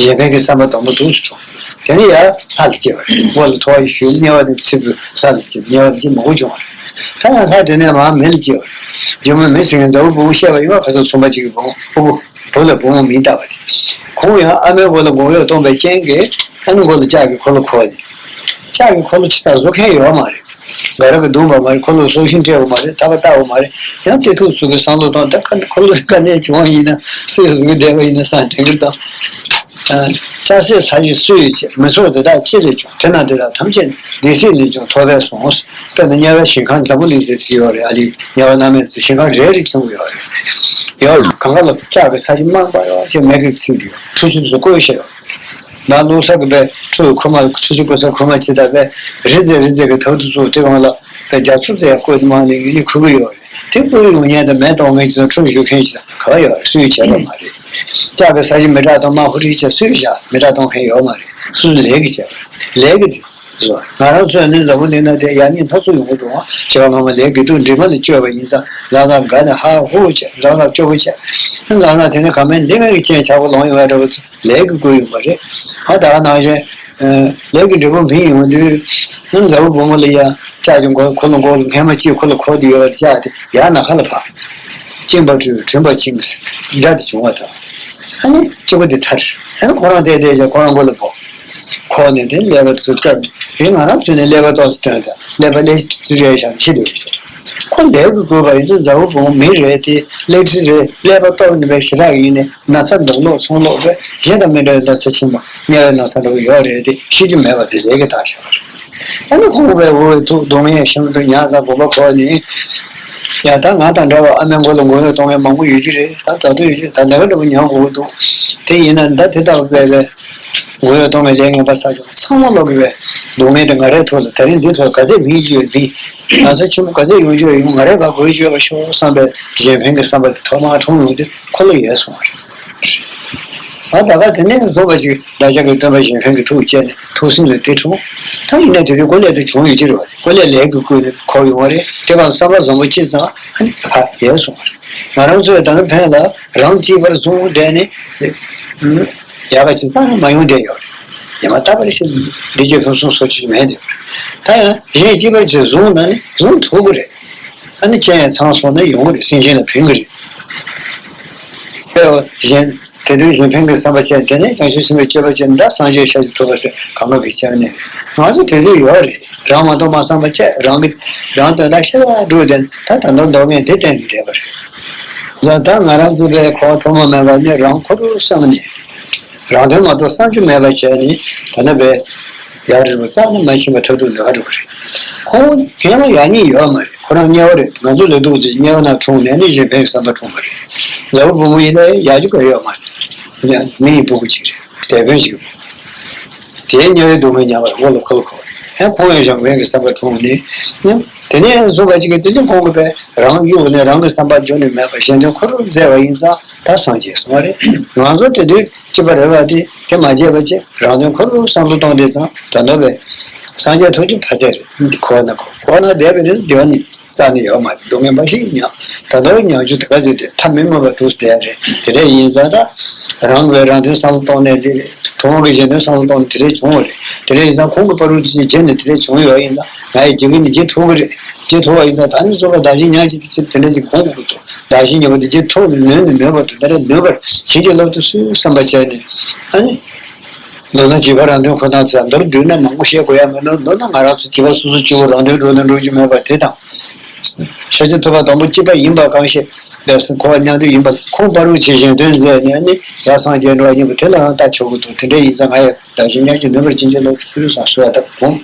གཞན་ཕན་གྱི་བསམ་པ་དང་པོ་དུས་སུ་བྱུང་། དེ་ནས་ཡར་ལྷ་ལ་སྐྱེ་བ་རེད། འོག་ལ་ཐོ་བ་ཞིག་ཞུས། དམྱལ་བ་ནས་ཚུར་ལྷ་ལ་སྐྱེ། དམྱལ་བ་ནས་མང་པོ་བྱུང་བ་རེད། ད་ཡང་ལྷ་དེ་ནས་མར་མི་ལ་སྐྱེ་བ་རེད། ཇོ་མོས་མི་ཟེར་མཁན་མཛའ་བོ་བུ་མོ་བཤད་པ་ཡིན་པ། ཁ་སང་སུམ་པ་གཅིག་གི་བུ་མོ་ཕྲུ་གུ་བུ་ལ་བུ་མོ་མིང་བཏགས་པ་རེད། ཁོང་ཡང་ཨ་མའི་མགོ་ལ་མགོ་གཡོག་གཏོང་པའི་རྐྱེན་གྱིས་ཨ་ནི་མགོ་ལ་ལྕགས་ཀྱི་འཁོར་ལོ་འཁོར་བ་རེད། ལྕགས་ཀྱི་འཁོར་ལོ་ཇི་ལྟར་བཟོ་མཁན་ཡོད་མ་རེད། དགའ་རབ་ཀྱིས་བརྡུངས་པ་མ་རེད། འཁོར་ལོ་སྲོག་ཤིང་སྤྲད་པ་མ་རེད། ཐག་པ་བཏགས་པ་མ་རེད། ཡང་དེ་ཐུགས་སུ་གི་བསམ་བློ་བཏང་། ད་ཁ་འཁོར་ལོ་དཀའ་གནད་བྱུང་བ་ཡིན་ན་སུས་བཟོ་གི་བསྡད་པ་ཡིན་ན་བསམ་དྲན་གི་བཏང་། ལྕགས་སྲེག་ཚར་གཅིག་སུས་བྱས། མི་ཚོགས་དེ་དག་ཅི་ལས་བྱུང་། དེ་རྣམས་དེ་དག་ཐམས་ཅད་སྡེ་སྲིད་ལས་བྱུང་། ཐོབ་པས་སོང་། དཔེར་ན་དམྱལ་བའི་ཞིང་ཁམས། འཛམ་བུ་གླིང་ཟེར་གྱི་ཡོད་རེད། ཨ་ནི་དམྱལ་བ་མནར་མེད་དུ་ཞིང་ཁམས་རེ་རེ་བྱུང་ཡོད་རེད། ཡོད་གང་ག་ལ་ལྕགས་ཀྱི་ས་གཞི་རྨང་པ་ཡོད་ཅེས་མེ་གིས་ཚིག་གི་ཡོད། ཁྲུ་ཆུ་ཚོ་བཀོད་བཞག་ཡོད། ནང་ལུགས་སྲོལ་གྱི་པའི་ཁྲུ་ཁུག་མ། ཁྲུ་ཆུ་བཀོད་ས་ཁུག་མ་ཇི་ལྟར་པའི་རི་རྩེ་རི་རྩེ་གི་ཐབ་ཏུ་བཙུགས། དེ་སྒང་ལ་པའི་རྒྱ་མཚོ་རྩེ་ཡང་བཀོད་དེ་མང་ནས་ཡུན་ནི་ཁུག་གི་ཡོད་རེད། དེ་བཀོད་ཡོང་མཁན་དང་མེ་གཏོང་མཁན་གྱི་དང་ཁྲུ་བཞུ་མཁན་གྱི་དང་ག་ཡོད་རེད། སུས་བྱས་པ་མ་རེད། ལྕགས་ཀྱི་ས་གཞི་མི་དྲག་དང་དམར་ཧུ་རི་བྱས། སུས་བཞག་མི་དྲག་གཏོང་མཁན་ཡོད་མ་རེད། སུ་སུ་ལས་ཀྱིས་བྱས་པ་རེད། ལས་ཀྱི་དེ། ང་རང་ཚོས་ནི་འཛམ་བུ་གླིང་ན་དེ་ཡག་ཉེས་སྣ་ཚོགས་ཡོང་གི་འདུག་ཨ། བྱེ་བ་སྔ་མ་ལས་དགེ་སྡིག་དྲི་མ་ལས་བཅོས་པ་ཡིན་ཙང་། འཛག་འཛག་དགའ་ནས་ཧ་ཧུ་བྱས། འཛག་འཛག་སྐྱོ་པོ་བྱས། འཛག་འཛག་དེ་ནས་ག་མེད་འདི་མེད་ཀྱི་རྐྱེན་ཆག་པ་ལངས་ཡོང་བ་འདྲ་བོ་ལས་ཀྱི་བསྐུལ་ཡོང་བ་རེད། ཨ་ད་ག་ནང་བཞིན་ལས་ཀྱི་འབྲས་བུ་སྨིན་ཡོང་དུས་ནི་མཛའ་བོ་བུ་མོ་ལ་ཡ་ལྕགས་ཀྱི་མགོ་འཁོར་ལོ་མགོ་ལ་སྔས་མ་གཅིག་འཁོར་ལོ་འཁོར་དུ་ཡོད་པ་ལྕགས་དེ་ཡར་ནམ་མཁའ་ལ་འཕགས། བཅིངས་པ་བྲོས། གྲིམ་པ་བཅིངས། སྒྲ་དེ་བྱུང་བ་དང་། ཨ་ནི་སྐྱོ་པོ་དེ་ཐར། ཨ་ནི་ཁོ་རང་བལྟས་བལྟས་བྱས་ཁོ་རང་མགོ་ལ་འབོག་ཁོག་ནས་དེ་ཀླད་པ་ཚུར་བཙལ། རེད། ང་རང་ཚོ་ནས་ཀླད་པ་ཏོག་ཙམ་སྟོན་དང་། ཀླད་པ་ཀླད་ཀྲི་རེད་བཞག་འཆི་འདུག་ཁོ་ལས་ཀྱི་དགོས་པ་ཡིན་ཙང་མཛའ་བོ་བུ་མོ་མི་རེད་དེ་ཀླད་ཀྲི་རེད། ཀླད་པ་ཏོག་ནས་པའི་ཞེ་དྲག་ཡིན་ནས་ན་ཚ་མདོག་ལོག་ཚོང་ལོག་པས་གཞན་དང་མི་འདྲ་བའི་ན་ཚ་ཆེན་པོ་དམྱལ་བའི་ན་ཚ་འདྲ་བོ་ཡོད་རེད་དེ་ཤེས་རྒྱུ་མེད་པ་དེ་ལས་ཀྱི་བཏང་བཞག་པ་རེད། ཨ་ནི་ཁོང་པའི་འུ་བའི་ཐུགས་སྡུག་བསྔལ་ཤིན་ཏུ་མྱངས་ཙང་དགོངས་པ་འཁོར་ནས། ཡ་ད་ང་དང་འདྲ་བ་ཨ་མའི་མགོ་ལ་མགོ་གཡོག་གཏོང་མཁན་མང་པོ་ཡོད་ཀྱི་རེད། ད་ད་དུང་ཡོད་ཀྱི་རེད། ད་ལས་ཀ་འདྲ་པོ་མྱངས་དགོས་ཀྱི་འདུག་དེ་ཡིན་ན་ད་དེ་ལྟ་བུ་སྦས་པའི། མགོ་གཡོག་གཏོང་བའི་ལས་ངན་པ་བསགས་ཀྱང་ཚང་མ་ལོག་གི་བས། སྡུག་བསྔལ་དེ་ང་རའི་ཐོག་ལ་ད་རིང་འདི་ཐོག་ག་ཚད་མི་ཡོད་མི་ན་ཚ་ཆེན་པོ་ག་ཚད་ཡོང་རྒྱུ་ཡོད་ང་རའི་བ་གོ་ཡོད་པ་ཤོག་བསམ་པའི་གཞན་ཕན་གྱི་བསམ་པ་དེ་ཐོག་མར་འཁྲུངས་ཡོང་དུས་ཁོ་ལ་ཡལ་སོང་བ་རེད། ཨ་ད་ག་དེ་ནས་བཟོ་བ་ཞིག་བདག་ཅག་གི་སྟོན་པ་གཞན་ཕན་གྱི་ཐུགས་བསྐྱེད་ནས་ཐུགས་སེམས་ལ་དེ་འཁྲུངས། ད་ཡིན་ན་དེ་དུས་ཀོ་ལས་དུ་བྱུང་ཡོད་ཀྱི་རེད་བ། ཀོ་ལས་ལས་ཀྱི་བསྐུལ་ནས་འཁོར་ཡོང་བ་རེད། དེ་བར་བསམ་པ་བཟང་པོ་སྐྱེས་ཙང་ཨ་ནི་ཕར་ཡལ་སོང་བ་རེད། ང་རང་ཚོས་ད་ནི་ཕན་ལ་རང་གཅེས་པར་བཟུང་བསྡད་ནས། ཡག་ག་ཅིག་རྩ་ནས་མ་ཡོང་བསྡད་ཡོད་རེད། ཉི་མ་རྟག་པར་ཞིག་འདི་རྗེས་ཕུན་སུམ་ཚོགས་ཀྱི་མེད་འདུག་ད་ཡང་གཞན་གཅེས་པར་ཅིག་བཟུང་ན་ནི་བཟུང་ཐུབ་ཀྱི་རེད། ཨ་ནི་རྐྱེན་ཡང་ཚང་སོང་ན་ཡོང་གི་རེད། སེམས་ཅན་ལ་ཕན་གྱི་རེད། དཔེ་བ་གཞན་དེ་དུས་གཞན་ཕན་གྱི་བསམ་པ་བྱས། དེ་ནས་བྱང་ཆུབ་སེམས་དཔའི་སྤྱོད་པ་བྱས་ན་ད་སངས་རྒྱས་ཤཱཀྱ་ཐུབ་པ་ཟེར་གང་ག་གི་ཆ་ནས་ང་ཚོ་དེ་དུས་ཡོད་རེད། རང་མ་གཏོགས་མ་བསམ་པ་བྱས། རང་གི་རང་དོན་དག་ཤེས་ལ་འགྲོ་དེ་ད་ད་ལྟ་མདོ་སྔགས་འདི་བསྟན་ནས་བསྡད་པ་རེད། ད་ད་ང་རང་ཚོ་པའི་གོ་ཐོག་མ་མེད་པ་ནས་རང་ཁོ་རང་བསམ་ནས། རང་དོན་མ་གཏོགས་བསམ་རྒྱུ་མེད་པ་བྱས་ནས་ད་ནི་བས་ཡག་རིལ་པོ་རྩ་ནས་མ་ཤེས་པ་ཐབས་སྡུག་འདི་ག་འགྲོ་གི་རེད། ཁོང་གང་ལ་ཡག་ཉེས་ཡོད་མ་རེད། ཁོ་རང་དམྱལ་བ་རེད། ང་ཚོ་ལ་སྡུག་ཅིག་དམྱལ་བ་ན་འཁྲུངས་ནས་ནི་གཞན་ཕན་གྱི་བསམ་པ་འཁྲུངས་པ་རེད། ལ་བུ་བུ་མོ་ཡིན་ན་ཡག་རྒྱུ་ག་ཡོད་མ་རེད། མི་ཡི་སྤུ་གུ་ཅིག་རེད། དེད་དཔོན་ཅིག་རེད། དེའི་དམྱལ་བའི་སྡུག་བསྔལ་མྱངས་པར་མགོ་ལ་འཁོར་ལོ་འཁོར་བ་རེད། ཡང་ཁོང་ཡང་གཞན་ཕན་གྱི་བསམ་པ་འཁྲུངས་ནས། དེ་ནས་བཟུང་བ་ཅིག་གིས་དེ་ནས་ཁོང་གིས་པས་རང་གཡུག་ནས་རང་གི་བསམ་པ་འགྱོ་ནས་མེད་པ་གཞན་དོན་ཁོ་རང་མཛད་པ་ཡིན་ཙང་ད་སངས་རྒྱས་སོང་བ་རེད། ང་ཚོ་དེ་དུས་སྐྱིད་པ་རེད་བ། དེ་དེ་མ་བརྗེད་པ་བྱས་རང་དོན་ཁོ་རང་བསམ་བློ་གཏོང་དེ་ཙང་ད་ལྟ་བས་སངས་རྒྱས་ཐོབ་རྒྱུ་ཕལ་ཆེར་རེད། འདི་ཁོ་ན་ཁོ་ཁོ་ན་བསྡད་པའི་རིང་དེ་བ་ནི་རྩ་ནས་ཡོད་མ་རེད། སྡུག་བསྔལ་འབའ་ཞིག་མྱངས། ད་ལྟ་བའི་མྱང་ཆུ་དེ་ག་ཚོད་དེ་ཐ་མི་དངོས་པ་འདུག་བསྡད་རེད། དེ་འདྲ་ཡིན་ཙང་ད་རང་གིས་རང་དོན་བསམ་བློ་གཏོང་ནས་དེ་རེད། གྲོགས་མོ་གིས་གཞན་དོན་བསམ་བློ་གཏོང་ནས་དེ་འདྲ་བྱུང་བ་རེད། དེ་འདྲ་ཡིན་ཙང་ཁོང་གི་བར་དུ་དེ་བརྗེད་ནས་དེ་འདྲ་བྱུང་ཡོད་ཡིན་ཙང་ང་ཡི་རྒྱུད་ཀྱི་ནི་བརྗེད་ཐུབ་ཀྱི་རེད། བརྗེད་ཐུབ་པ་ཡིན་ཙང་ད་ནི་གཙོ་བོ་བདག་གཞན་མྱང་བྱེད་དེ་ཚེ་དེ་འདྲ་ཞིག་གོང་དུ་འགྲོ། བདག་གཞན་གཉིས་པོ་དེ་བརྗེད་ཐུབ་ནས་ནོན་ནས་ནོན་པར་དེ་ལྟར་ནོན་པར་བྱིན་གྱིས་བརླབ་ཏུ་གསོལ་བསམ་པ་བྱས་ནས་ཨ་ནི། མདོར་ན་བྱིས་པ་རང་དོན་ཁོ་ན་ཚོ་མདོར་བསྡུས་ན་མང་པོ་བཤད་དགོས་ཡ་མེད་ནོ། མདོར་ན་ང་རང་ཚོ་བྱིས་པ་སོ་སོ་གཅིག་པོ་རང་དོན་འགྲོ་ན་འགྲོ་རྒྱུ་མེད་པ་དེ་དང་། ཤཱཀྱ་ཐུབ་པ་དང་པོ་སྐྱེས་པ་ཡིན་པ་གང་ཤེས། པས་ཁོ་མཉམ་དུ་ཡིན་པ། ཁོང་བར་དུ་ཆོས་གཞན་དོན་མཛད་ནས་ནི་ཡར་སངས་རྒྱས་འགྲོ་བ་ཡིན་པ་དེ་ལའང་ལྟ་ཆོག་གི་འདུག་དེ་འདྲ་ཡིན་ཙང་ང་ཡང་བདག་གཞན་མཉམ་བརྗེ་མེད་པར་བྱིན་གྱིས་རློབས་ཕུལ་བསམ་གསོལ་བ་བཏབ་གོང་།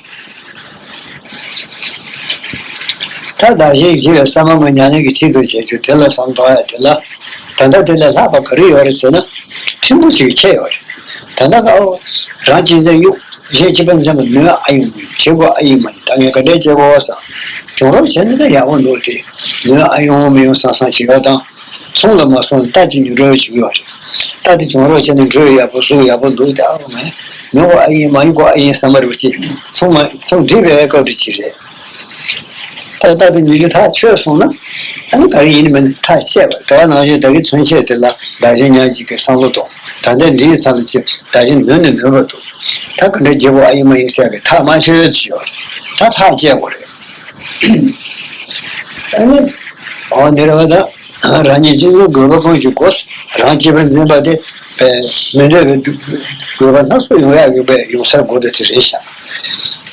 ད་བདག་གཞན་བརྗེ་བའི་ས་མ་མ་ཉམས་ལེན་གྱི་ཆེད་དུ་བྱེད་རྒྱུ་དེ་ལ་བསམ་གཏོང་ཡ་དེ་ལ། ད་ལྟ་དེ་ལས་ལྷག་པ་ག་རེ་ཡོད་རེད་ཟེར་ན། ཕྲན་བུ་ཅིག་ཆད་ཡོད་རེད། ད་ལྟ་ད་རང་གཅེས་འཛིན་གཡུག་གཞན་གཅེས་པར་འཛིན་པ་ནུས་ཨ་ཡོང་མི་ཡོང་། བྱེད་དགོས་ཨ་ཡིན་མ་ཡིན། ད་ངས་ག་འདྲས་བྱེད་དགོས་བསམ། སྦྱོང་རོགས་བྱས་ན་ད་ཡག་པོ་འདུག་དེ་ནུས་ཨ་ཡོང་མི་ཡོང་བསམ་བསམ་བྱེད་ཡ་དང་། ཚོང་ལ་མ་སོང་ནས་རྟ་གཅིག་ཉོ་འགྲོ་བྱེད་ཀྱི་ཡོད་རེད། རྟ་དེ་སྦྱོང་རོགས་བྱས་ནས་འགྲོས་ཡག་པོ་བཟོ་ཡག་པོ་འདུག་དེ་ཨ་མ་ཡིན། ཉོ་དགོས་ཨ་ཡིན་མ་ཡིན་དགོས་ཨ་ཡིན་བསམ་པ་རེད་པ་ཅིག་ཚོང་མ་ཚོང་སྒྲིག་པའི་སྐབས་རེ་ཅིག་རེད། ད་ལྟ་དེ་ཉི་ཤུ་ཐག་ཆོད་སོང་ན། ཨ་ནི་ག་རེ་ཡིན་མིན་ཐག་བཅད་པ་དེ་ག་ནང་བཞིན་བདག་གི་མཚོན་བྱེད་དེ་ལ་བདག་གཞན་མཉམ་བརྗེ་གི་བསམ་བློ་དང་། ད་ལྟའི་འདིའི་མཚམས་ལ་ཅིག་བདག་གཞན་ནུས་ནས་ནུས་པ་འདུག་ད་ག་འདྲ་བརྗེ་བོ་ཨ་ཡིན་མ་ཡིན་ཟེར་གི་ཐག་མ་ཆོད་ཅི་ཡོད་རེད། ད་ཐག་བཅད་དགོས་རེད། ཨ་ནི་འོ་འདི་རེད་བ། ད་རང་ཉིད་གཅེས་འཛིན་དགོས་པ་ཀུན་གྱི་སྒོ། རང་གཅེས་པར་འཛིན་པ་དེ་པས་མི་འདོད་པའི་དགོས་པ་སྣ་ཚོགས་ཡོང་ཡག་ཡོད་པས་ཡོང་སར་དགོས་འདོད་དེ་རེད་ཤག་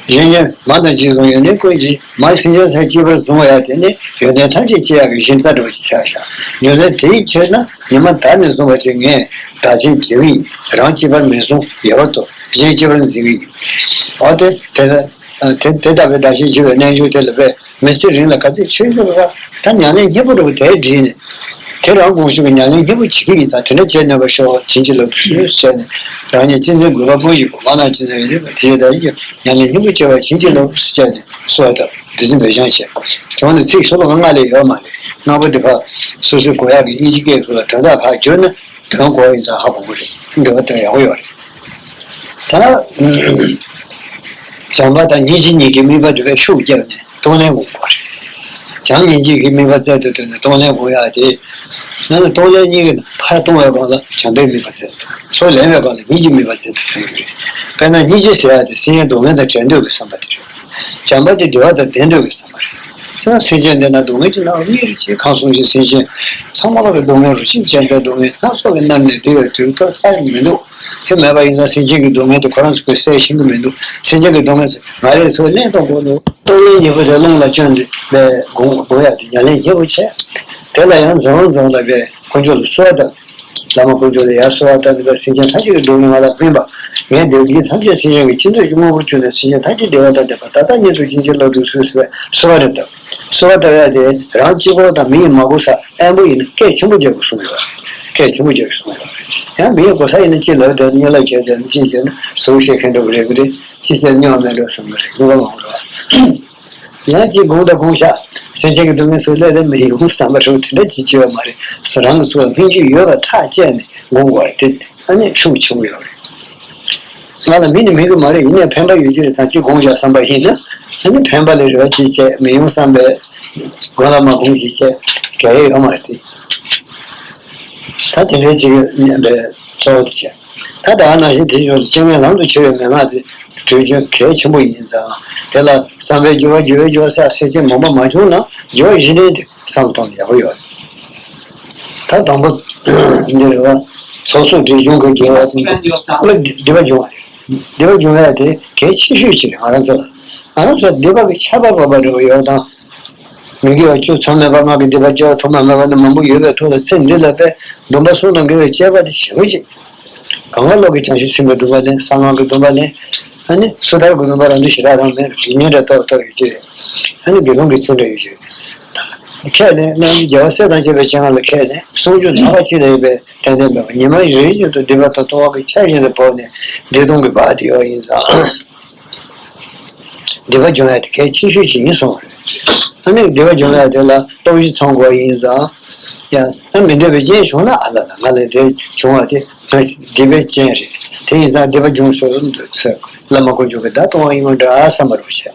གཞན་གྱི་མ་དང་གཅིག་བཟུང་ཡོན་ཏན་ཀུན་གྱིས་མ་སེམས་ཅན་ཐམས་ཅད་གཅེས་པར་བཟུང་བ་ཡ་དེ་ནི་ཡོན་ཏན་ཐམས་ཅད་སྐྱེ་ཡག་གི་གཞི་རྩ་འདྲ་བ་ཞིག་ཆགས་ཤག་ཡོན་ཏན་དེའི་ཕྱིར་ན་ཉི་མ་ད་ནས་བཟུང་བ་ཅིག་ངས་བདག་གཅེས་བྱེད་ཀྱི་ཡིན། རང་གཅེས་པར་མི་བཟུང་ཡལ་བར་དོར། གཞན་གཅེས་པར་འཛིན་གྱི་ཡིན། འོ་དེ་དེ་ལ་དེ་དེ་ལྟ་བུའི་བདག་གཅེས་བྱེད་པའི་རྣལ་འབྱོར་དེ་ལ་བས། མི་ཚེ་རིང་ལ་ག་ཚོད་ཆོས་ཞུ་བ། ད་ཉམས་ལེན་སྙིང་པོ་འདྲ་བོ་དེ་བསྒྲིལ་ནས། དེ་རང་དགོངས་ཞུ་གི་ཉམས་ལེན་སྙིང་པོ་བྱེད་ཀྱི་ཡིན་ཙང་དེ་འདྲ་བྱས་ནས་པ་ཤོག་བྱིན་གྱིས་རློབས་ཞུ་ཟེར་ནས། རང་ཉིད་གཅེས་འཛིན་དགོས་པ་ཀུན་གྱི་སྒོ། མ་ནང་གཅེས་འཛིན་ཡོད་རིགས་པ་དེ་ཡོད་ད་ཡིན་གྱི་ཉམས་ལེན་སྙིང་པོ་བྱས་པ་བྱིན་གྱིས་རློབས་ཟེར་ནས་གསོལ་བ་བཏབ། དེ་ཚོ་འབད་བྱང་བྱས། བྱུང་ནས་ཚིག་སོ་ལོ་ལྔ་ལས་ཡོད་མ་རེད། ལྔ་པོ་འདི་ཕར་སོ་སོའི་གོ་ཡག་གི་དབྱིན་ཇི་སྐད་ཁུལ་ལ་དོན་དག་ཕར་བསྒྱུར་ན་དོན་གོ་ཡིན་ཙང་ཧ་གོ་གི་རེད། འདི་བ་དོན་ཡག་པོ་ཡོད་རེད། ད་བྱམས་པ་དང་སྙིང་རྗེ་གཉིས་ཀྱི་དམིགས་པ་འདི་བས་ཤུགས་བརྒྱབ་ནས། གཏོང་ལེན་དགོས་པ་རེད། བྱམས་སྙིང་རྗེ་གི་དམིགས་པ་རྩལ་དུ་བཏོན་ནས་གཏོང་ལེན་དགོས་ཡག་དེ། ང་ལ་གཏོང་ལེན་གཉིས་ཀྱི་ཕར་གཏོང་བའི་སྒང་ལ་བྱམས་པའི་དམིགས་པ་རྩལ་དུ། ཚུར་ལེན་པའི་སྒང་ལ་སྙིང་རྗེའི་དམིགས་པ་རྩལ་དུ་བཏོན་གྱི་རེད། དཔེར་ན་སྙིང་རྗེ་ཟེར་ཡག་དེ་སེམས་ཅན་སྡུག་བསྔལ་དང་བྲལ་འདོད་ཀྱི་བསམ་པ་དེ་རེད། བྱམས་པ་དེ་བདེ་བ་དང་ལྡན་འདོད་ཀྱི་བསམ་པ་རེད། བྱས་ཙང་སེམས་ཅན་འདི་ན་སྡུག་བསྔལ་གྱི་སྣང་བ་གཉིས་རེ་ཅིག་ཁམས་གསུམ་གྱི་སེམས་ཅན་ཚང་མ་ལ་སྡུག་བསྔལ་རུ་ཆིབས་ཅན་པའི་སྡུག་བསྔལ་སྣ་ཚོགས་ཀྱིས་མནར་ནས་བསྡད་པའི་དུས་སྐབས་རྩ་ནས་མི་འདུག་དེ་མེད་པ་ཡིན་ཙང་སེམས་ཅན་གྱི་སྡུག་བསྔལ་དེ་ཁོ་རང་ཚོ་གིས་སེལ་ཤེས་ཀྱི་མི་འདུག་སེམས་ཅན་གྱི་སྡུག་བསྔལ་དེ་ང་རས་ཚུར་ལེན་གཏོང་དགོས་འདུག་གཏོང་ལེན་གཉིས་པོ་དེ་རླུང་ལ་བསྐྱོན་ཏེ་པའི་དགོངས་དགོས་ཡག་དེ་ཉམས་ལེན་ཡག་པོ་བྱས། དེ་ལ་ཡང་འཛོམས་འཛོམས་ལ་པའི་དཀོན་མཆོག་ལ་གསོལ་བ་བཏབ། བླ་མ་དཀོན་མཆོག་ལ་ཡར་གསོལ་བ་བཏབ་ནས་པའི་སེམས་ཅན་ཐམས་ཅད་ཀྱི་སྡུག་བསྔལ་ང་ལ་སྨིན་པ། ངས་འདོད་རྒུ་ཐམས་ཅད་སེམས་ཅན་གྱི་སྤྱི་འདོད་ཀྱི་དངོས་པོར་གྱུར་ནས་སེམས་ཅན་ཐམས་ཅད་བདེ་བ་དང་ལྡན་པ་ད་ལྟ་ཉིད་དུ་བྱིན་གྱིས་རློབས་གྱུར་ཅིག་ཟེར་བའི་གསོལ་བ་རེ་བཏབ། གསོལ་བ་བཏབ་ཡག་དེ་རང་གཅིག་པོ་དང་མི་ཡིས་མ་གོ་ས་དབེན་པོ་ཡིན་ན་སྐད་ཆེན་པོ་རྒྱག་དགོས་གསུངས་ཡོད། སྐད་ཆེན་པོ་རྒྱག་དགོས་གསུངས་ཡོད། ཡང་མི་ཡིས་གོ་ས་ཡིན་ན་ཅི་ལབ་དེ་སྨྱོ་ལབ་བྱས་དེ་ཅི་བྱས་ན་ཟུག་བཤད་མཁན་འདྲ་བོ་རེད་གི་རེད། ཅི་བྱས་སྨྱོ་མེད་འགྲོ་བསམ་གི་རེད། སྨྱོ་བ་མང་པོ་རེད། ཡང་ཅིག་དགོངས་དང་དགོངས་ཤག་སེམས་ཅན་གྱི་སྡུག་བསྔལ་སུ་སླེབས་ལེ་མི་ཡོང་བསམ་པ་རེད། དེ་འདྲ་ཅིག་བྱས་པ་མ་རེད། སུ་རང་གི་ཚུར་ལ་སྨིན་རྒྱུ་ཡོད་པ་ཐག་བཅད་ནས་དགོངས་དགོས་རེད་དེ། ཨ་ནི་ཤུགས་ཆེན་པོ་ཡོད་རེད། ང་ལ་མིན་ནི་མིན་གི་མ་རེད། ཡིན་ནའི་ཕན་པ་ཡོད་ཀྱི་རེད་ཙང་ཅིག་དགོངས་བཞག་བསམ་པ་ཡིན་ན། ཨ་ནི་ཕན་པ་ལས་རེ་བ་ཅིག་བྱས་མི་ཡོང་བསམ་པའི་དགོངས་ལ་མ་དགོངས་ཅིག་བྱས་གལ་ཡོད་མ་རེད་དེ། ད་དེ་འདྲའི་ཅིག་གི་གཙོ་བོ་དེ་བྱས། ད་ད་ག་ནང་བཞིན་དེ་ཡོད་སྐྱེ་མེད་ལམ་དུ་ཆུད་པའི་མན་ངག་དེ་གྲོས་ཆོད་གལ་ཆེན་པོ་ཡིན་ཙང་། དེ་ལ་བསམ་པའི་འགྱུར་བ་འགྱུར་བའི་འགྱུར་བ་ཟེར་ཡག་སེམས་ཅན་མང་པོ་མ་བྱུང་ན་འགྱུར་བ་གཞི་རྟེན་དེ་བསམ་བློ་གཏོང་ན་ཡག་པོ་ཡོད་རེད། ད་དང་པོ་འདི་རེད་བ། ཚོགས་གསོག་འབྲས་བྱུང་གི་འགྱུར་བ་ལ་སྡིག་པ་འབྱུང་བ་རེད། སྡིག་པ་འབྱུང་ཡག་དེ་གལ་ཆེ་ཤོས་ཅིག་རེད། ང་རང་ཚོ་ལ་ང་རང་ཚོ་སྡིག་པ་གི་ཆར་པ་བབས་པ་འདྲ་བོ་ཡོད་དང་། མི་དགེ་བ་བཅུ་མཚམས་མེད་པ་ལྔ་གི་སྡིག་པ་བཅུ་ཐོག་མ་མེད་པ་ནི་མང་པོ་ཡོད་པའི་ཐོག་ལ་ཚེ་འདི་ལ་པའི་སྡོམ་པ་གསུམ་དང་འགལ་བའི་སྤྱད་པ་དེ་ཞེ་པོ་ཅིག་གང་ག་ལོག་གི་བྱང་ཆུབ་སེམས་དཔའི་སྡོམ་པ་ལེན། གསང་སྔགས་ཀྱི་སྡོམ་པ་ལེན། ཨ་ནི་སོ་ཐར་གྱི་སྡོམ་པ་རང་དུ་ཞེ་དྲག་རང་མེད། དགེ་བསྙེན་འདྲ་ཏོག་ཏོག་ཡོད་ཀྱི་རེད། ཨ་ནི་དགེ་སློང་གི་ཚུལ་འདྲ་ཡོད་ཀྱི་རེད། ཁས་ལེན་རྣམ་འགྱུར་རྒྱལ་བ་སྲས་དང་བཅས་པའི་སྤྱན་སྔ་ལ་ཁས་ལེན། གསུང་རྒྱུན་ནམ་མཁའ་ཕྱེད་དུ་ཡོད་པའི་ཏན་ཏན་མེད་པ། ཉི་མ་རེ་རེ་བཞིན་དུ་སྡིག་པ་དང་ལྟུང་བ་གི་ཆར་བཞིན་དུ་བབས་ནས་བདེ་སྟོང་གི་བར་དུ་ཡོད་ཡིན་ཙང་། སྡིག་པ་སྦྱོང་ཡ་དེ་གལ་ཆེ་ཤོས་ཅིག་ཡིན་གསུངས་པ་རེད། ཨ་ནི་སྡིག་པ་སྦྱོང་ཡ་དེ་ལ་སྟོབས་བཞི་ཚང་དགོས་ཡིན་ཙང་། ཡང་ད་མི་འདོད་པའི་རྐྱེན་བྱུང་ན་ཨ་ལ་ལ་ང་ལ་དེ་བྱུང་བ་དེ་ང་སྡིག་པའི་རྐྱེན་རེད། དེ་ཡིན་ཙང་སྡིག་པ་སྦྱོང་ཆོག་གི་འདུག་ཟེར། བླ་མ་དཀོན་མཆོག་གིས་བརྡ་གཏོང་བ་ཡིན་པ་འདྲ་བསམ་པ་རུ་བྱས།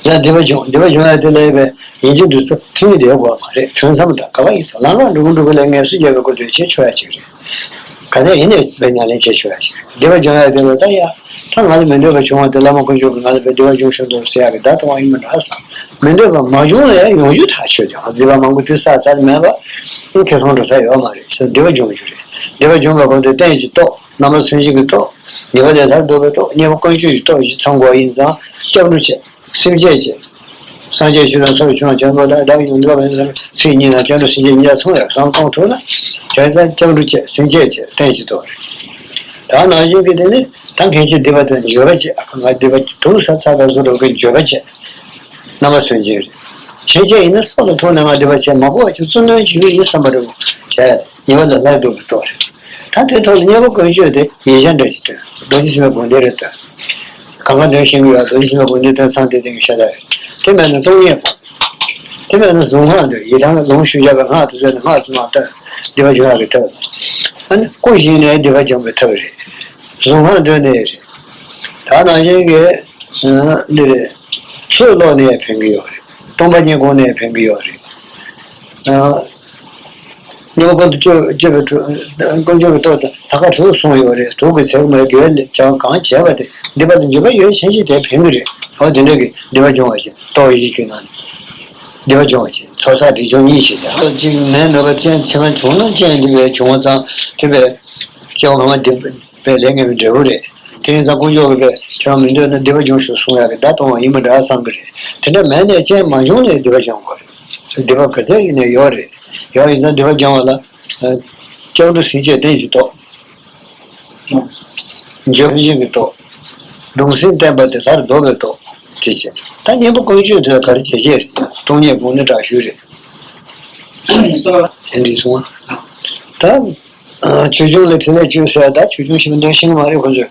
ཡང་སྡིག་པ་སྦྱོང་། སྡིག་པ་སྦྱོང་ཡ་དེ་ལ་ཡོད་པའི་ཡིན་གཅིག་འདུག་ཚུལ་ཐུན་བསྡད་དགོས་པ་མ་རེད། ཐུན་མཚམས་དང་ག་བ་ཡིན་ཙང་ལམ་ལ་འགྲོ་གི་འགྲོ་གི་ལས་ངལ་གསོ་རྒྱག་པའི་སྐོར་དུ་བྱེད་ཆོག་ཡ་ཅིག་རེད། ག་ནས་ཡིན་ནས་བའི་ཉམས་ལེན་བྱེད་ཆོག་ཡ་ཞིག་རེད། སྡིག་པ་སྦྱོང་ཡ་དེ་ལ་ད་ཡ། ད་ང་ལ་མི་འདོད་པ་བྱུང་བ་དེ་བླ་མ་དཀོན་མཆོག་གིས་ང་ལ་བའི་སྡིག་པ་སྦྱོང་ཤོག་འདུག་ཟེར་ཡ་གི་བརྡ་གཏོང་བ་ཡིན་པ་འདྲ་བསམ། མི་འདོད་པ་མ་བྱུང་ལ་ཡང་ཡོང་རྒྱུ་ཐག་ཆོད་ཀྱང་སྡིག་པ་མང་པོ་དེ་བསགས་ཚར་མེད་པ། ཁེ་སང་འགྲོ་ས་ཡོད་མ་རེད་ཟེར་སྡིག་པ་སྦྱོང་རྒྱུ་རེད། སྡིག་པ་སྦྱོང་བའི་སྒོ་དེ་རྟེན་གྱི་ཏོག་རྣམ་པར་སུན་འབྱིན་གྱི་ཏོག་ཉེས་པ་ལས་ཐར་འདོད་པའི་ཏོག་ཉེས་པ་ཀུན་སྤྱོད་ཀྱི་ཏོག་བཞི་ཚང་དགོས་ཡིན་ཙང་སྐྱབས་འགྲོ་བྱེད། སེམས་བསྐྱེད་བྱེད། སངས་རྒྱས་ཆོས་དང་ཚོགས་ཀྱི་མཆོག་འཇམ་དཔལ་ལ་བདག་ཡིད་འགྱུར་བ་ཚེ་གཉིས་ན་སྐྱབས་འགྲོ་སེམས་བསྐྱེད་གཉིས་ལ་མཚུངས་ཡང་བསམ་གཏོང་ཐུབ་ན། བྱས་ཙང་སྐྱབས་འགྲོ་བཅས་སེམས་བསྐྱེད་བཅས་རྟེན་གྱི་ཐོག་རེད། ད་ནང་བཞིན་གྱི་དེ་ནི་ད་མཁན་ཆེན་སྡིག་པ་དང་འགྱོད་པ་བཅས། ང་སྡིག་པ་དུག་ས་ཚ་བ་བཟོ་འགྲོ་གི་འགྱོད་པ་བཅས་རྣམ་པ་སུན་འབྱིན་རེད། ཆོས་བྱེད་ཡིན་ན་སྲོག་ལ་ཐུག་ན་ང་སྡིག་པ་བྱས་མ་གོ་བ་ཅིག་བཙུན་གནོན་བྱེད་ཀྱི་ཡིན་བསམ་པ་རེད། བྱས་ཉེས་པ་ལ་ལྷག་འདུག་གི་རྟོགས་རེད། ད་དེ་ཐོག་ལ་གཉེན་པོ་དཀོན་མཆོག་དེ་ཡིག་ཆ་འདྲ་ཞིག་སྤྲོད། རྡོ་རྗེ་སེམས་དཔའི་དགོངས་གཏེར་རེད་ད། གང་ག་འདོན་ཤེས་ཀྱི་ཡོད། རྡོ་རྗེ་སེམས་དཔའི་དགོངས་གཏེར་འདོན་ཚང་དེ་སྟེང་གི་ཤ་སྟག་རེད། དེ་མེད་ན་སྟོང་ཉིད་དེ་མེད་ན་གཟུངས་སྔགས་འདོན། ཡི་དམ་ལ་ལུང་ཞུ་བྱ་བའི་སྔགས་དེ་ཚོ་ནི་སྔགས་དེ་མ་ལྟར་སྡིག་པ་སྦྱོང་ཡག་གི་ཐབས། ཨ་ནི་སྐུ་བཞེངས་ནས་སྡིག་པ་སྦྱོང་བའི་ཐབས་རེད། གཟུངས་སྔགས་འདོན་ནས་རེད། ད་ནང་བཞིན་གྱི་འདི་རེད། ཆོས་ཀློག་ནས་ཕན་གྱི་ཡོད་རེད། སྟོང་པ་ཉིད་སྒོམ་ནས་ཕན་གྱི་ཡོད་རེད། སྙིང་པོ་ཀུན་ཏུ་སྤྱོད་སྤྱོད་པའི་དཀོན་མཆོག་གི་སྟོབས་དང་ལྷ་ཁང་དྲུག་གསུངས་ཡོད་རེད། དྲུག་གི་ཚེ་མའི་དགེ་བའི་ལས་བྱ་བ་གང་བྱས་པ་དེ་སྡིག་པ་ལ་འགྱོད་པ་ཡོད་ཕྱིན་ཆད་དེ་ཕན་གྱི་རེད། འོ་དེ་འདྲ་གི་སྡིག་པ་སྦྱོང་བ་ཞིག་ཏོག་ཡིད་ཀྱི་ངང་ནས་སྡིག་པ་སྦྱོང་བ་ཞིག་ཚོགས་བསགས་སྒྲིབ་སྦྱོང་གཉིས་ཤིག་ཡང་ཅིག་མའི་གནོད་པ་ཅན་ཕྱི་མ་བྱུང་ན་ཅན་སྡིག་པའི་བྱུང་བ་ཙང་དེ་བས་སྐྱེ་བ་སྔ་མ་སྡིག་པའི་ལས་ངན་པའི་འབྲས་བུ་རེད། དེ་ཡིན་ཙང་དཀོན་མཆོག་གིས་བས་ཁྱོད་མི་འདོད་ན་སྡིག་པ་སྦྱོང་ཤོག་གསུང་ཡག་གི་བརྡ་གཏོང་བ་ཡིན་པ་འདྲ་བསམ་གི་རེད། དེ་འདྲ་མེད་ནས་ཅན་མ་བྱུང་ནས་སྡིག་པ་སྦྱོང་དགོས་རེད། སྡིག་པ་ག་ཚད་ཡིན་ནའི་ཡོད་རེད། ཡོད་ཡིན་ཙང་སྡིག་པ་སྦྱང་བ་ལ། སྐྱབས་འགྲོ་སེམས་བསྐྱེད་རྟེན་གྱི་སྟོབས། འགྱོད་པ་སེམས་བསྐྱེད་ཀྱི་སྟོབས། གདུང་སེམས་བརྟན་པ་དེ་ལྷར་ལྡོག་པའི་སྟོབས། དེ་བྱས། ད་གཉེན་པོ་དཀོན་མཆོག་དེ་ག་རེ་བྱས་བྱས་རེད། སྟོང་ཉིད་སྒོམ་ནི་དྲག་ཤོས་རེད། དེ་འདྲ་སོང་བ། ད། ཆོས་སྐྱོང་ལ་ཕྲིན་ལས་བཅོལ་ཟེར་ད་ཆོས་སྐྱོང་ཞིག་འདོན་ཤེས་ཀྱི་མ་རེད་ཁོ་ཚོས།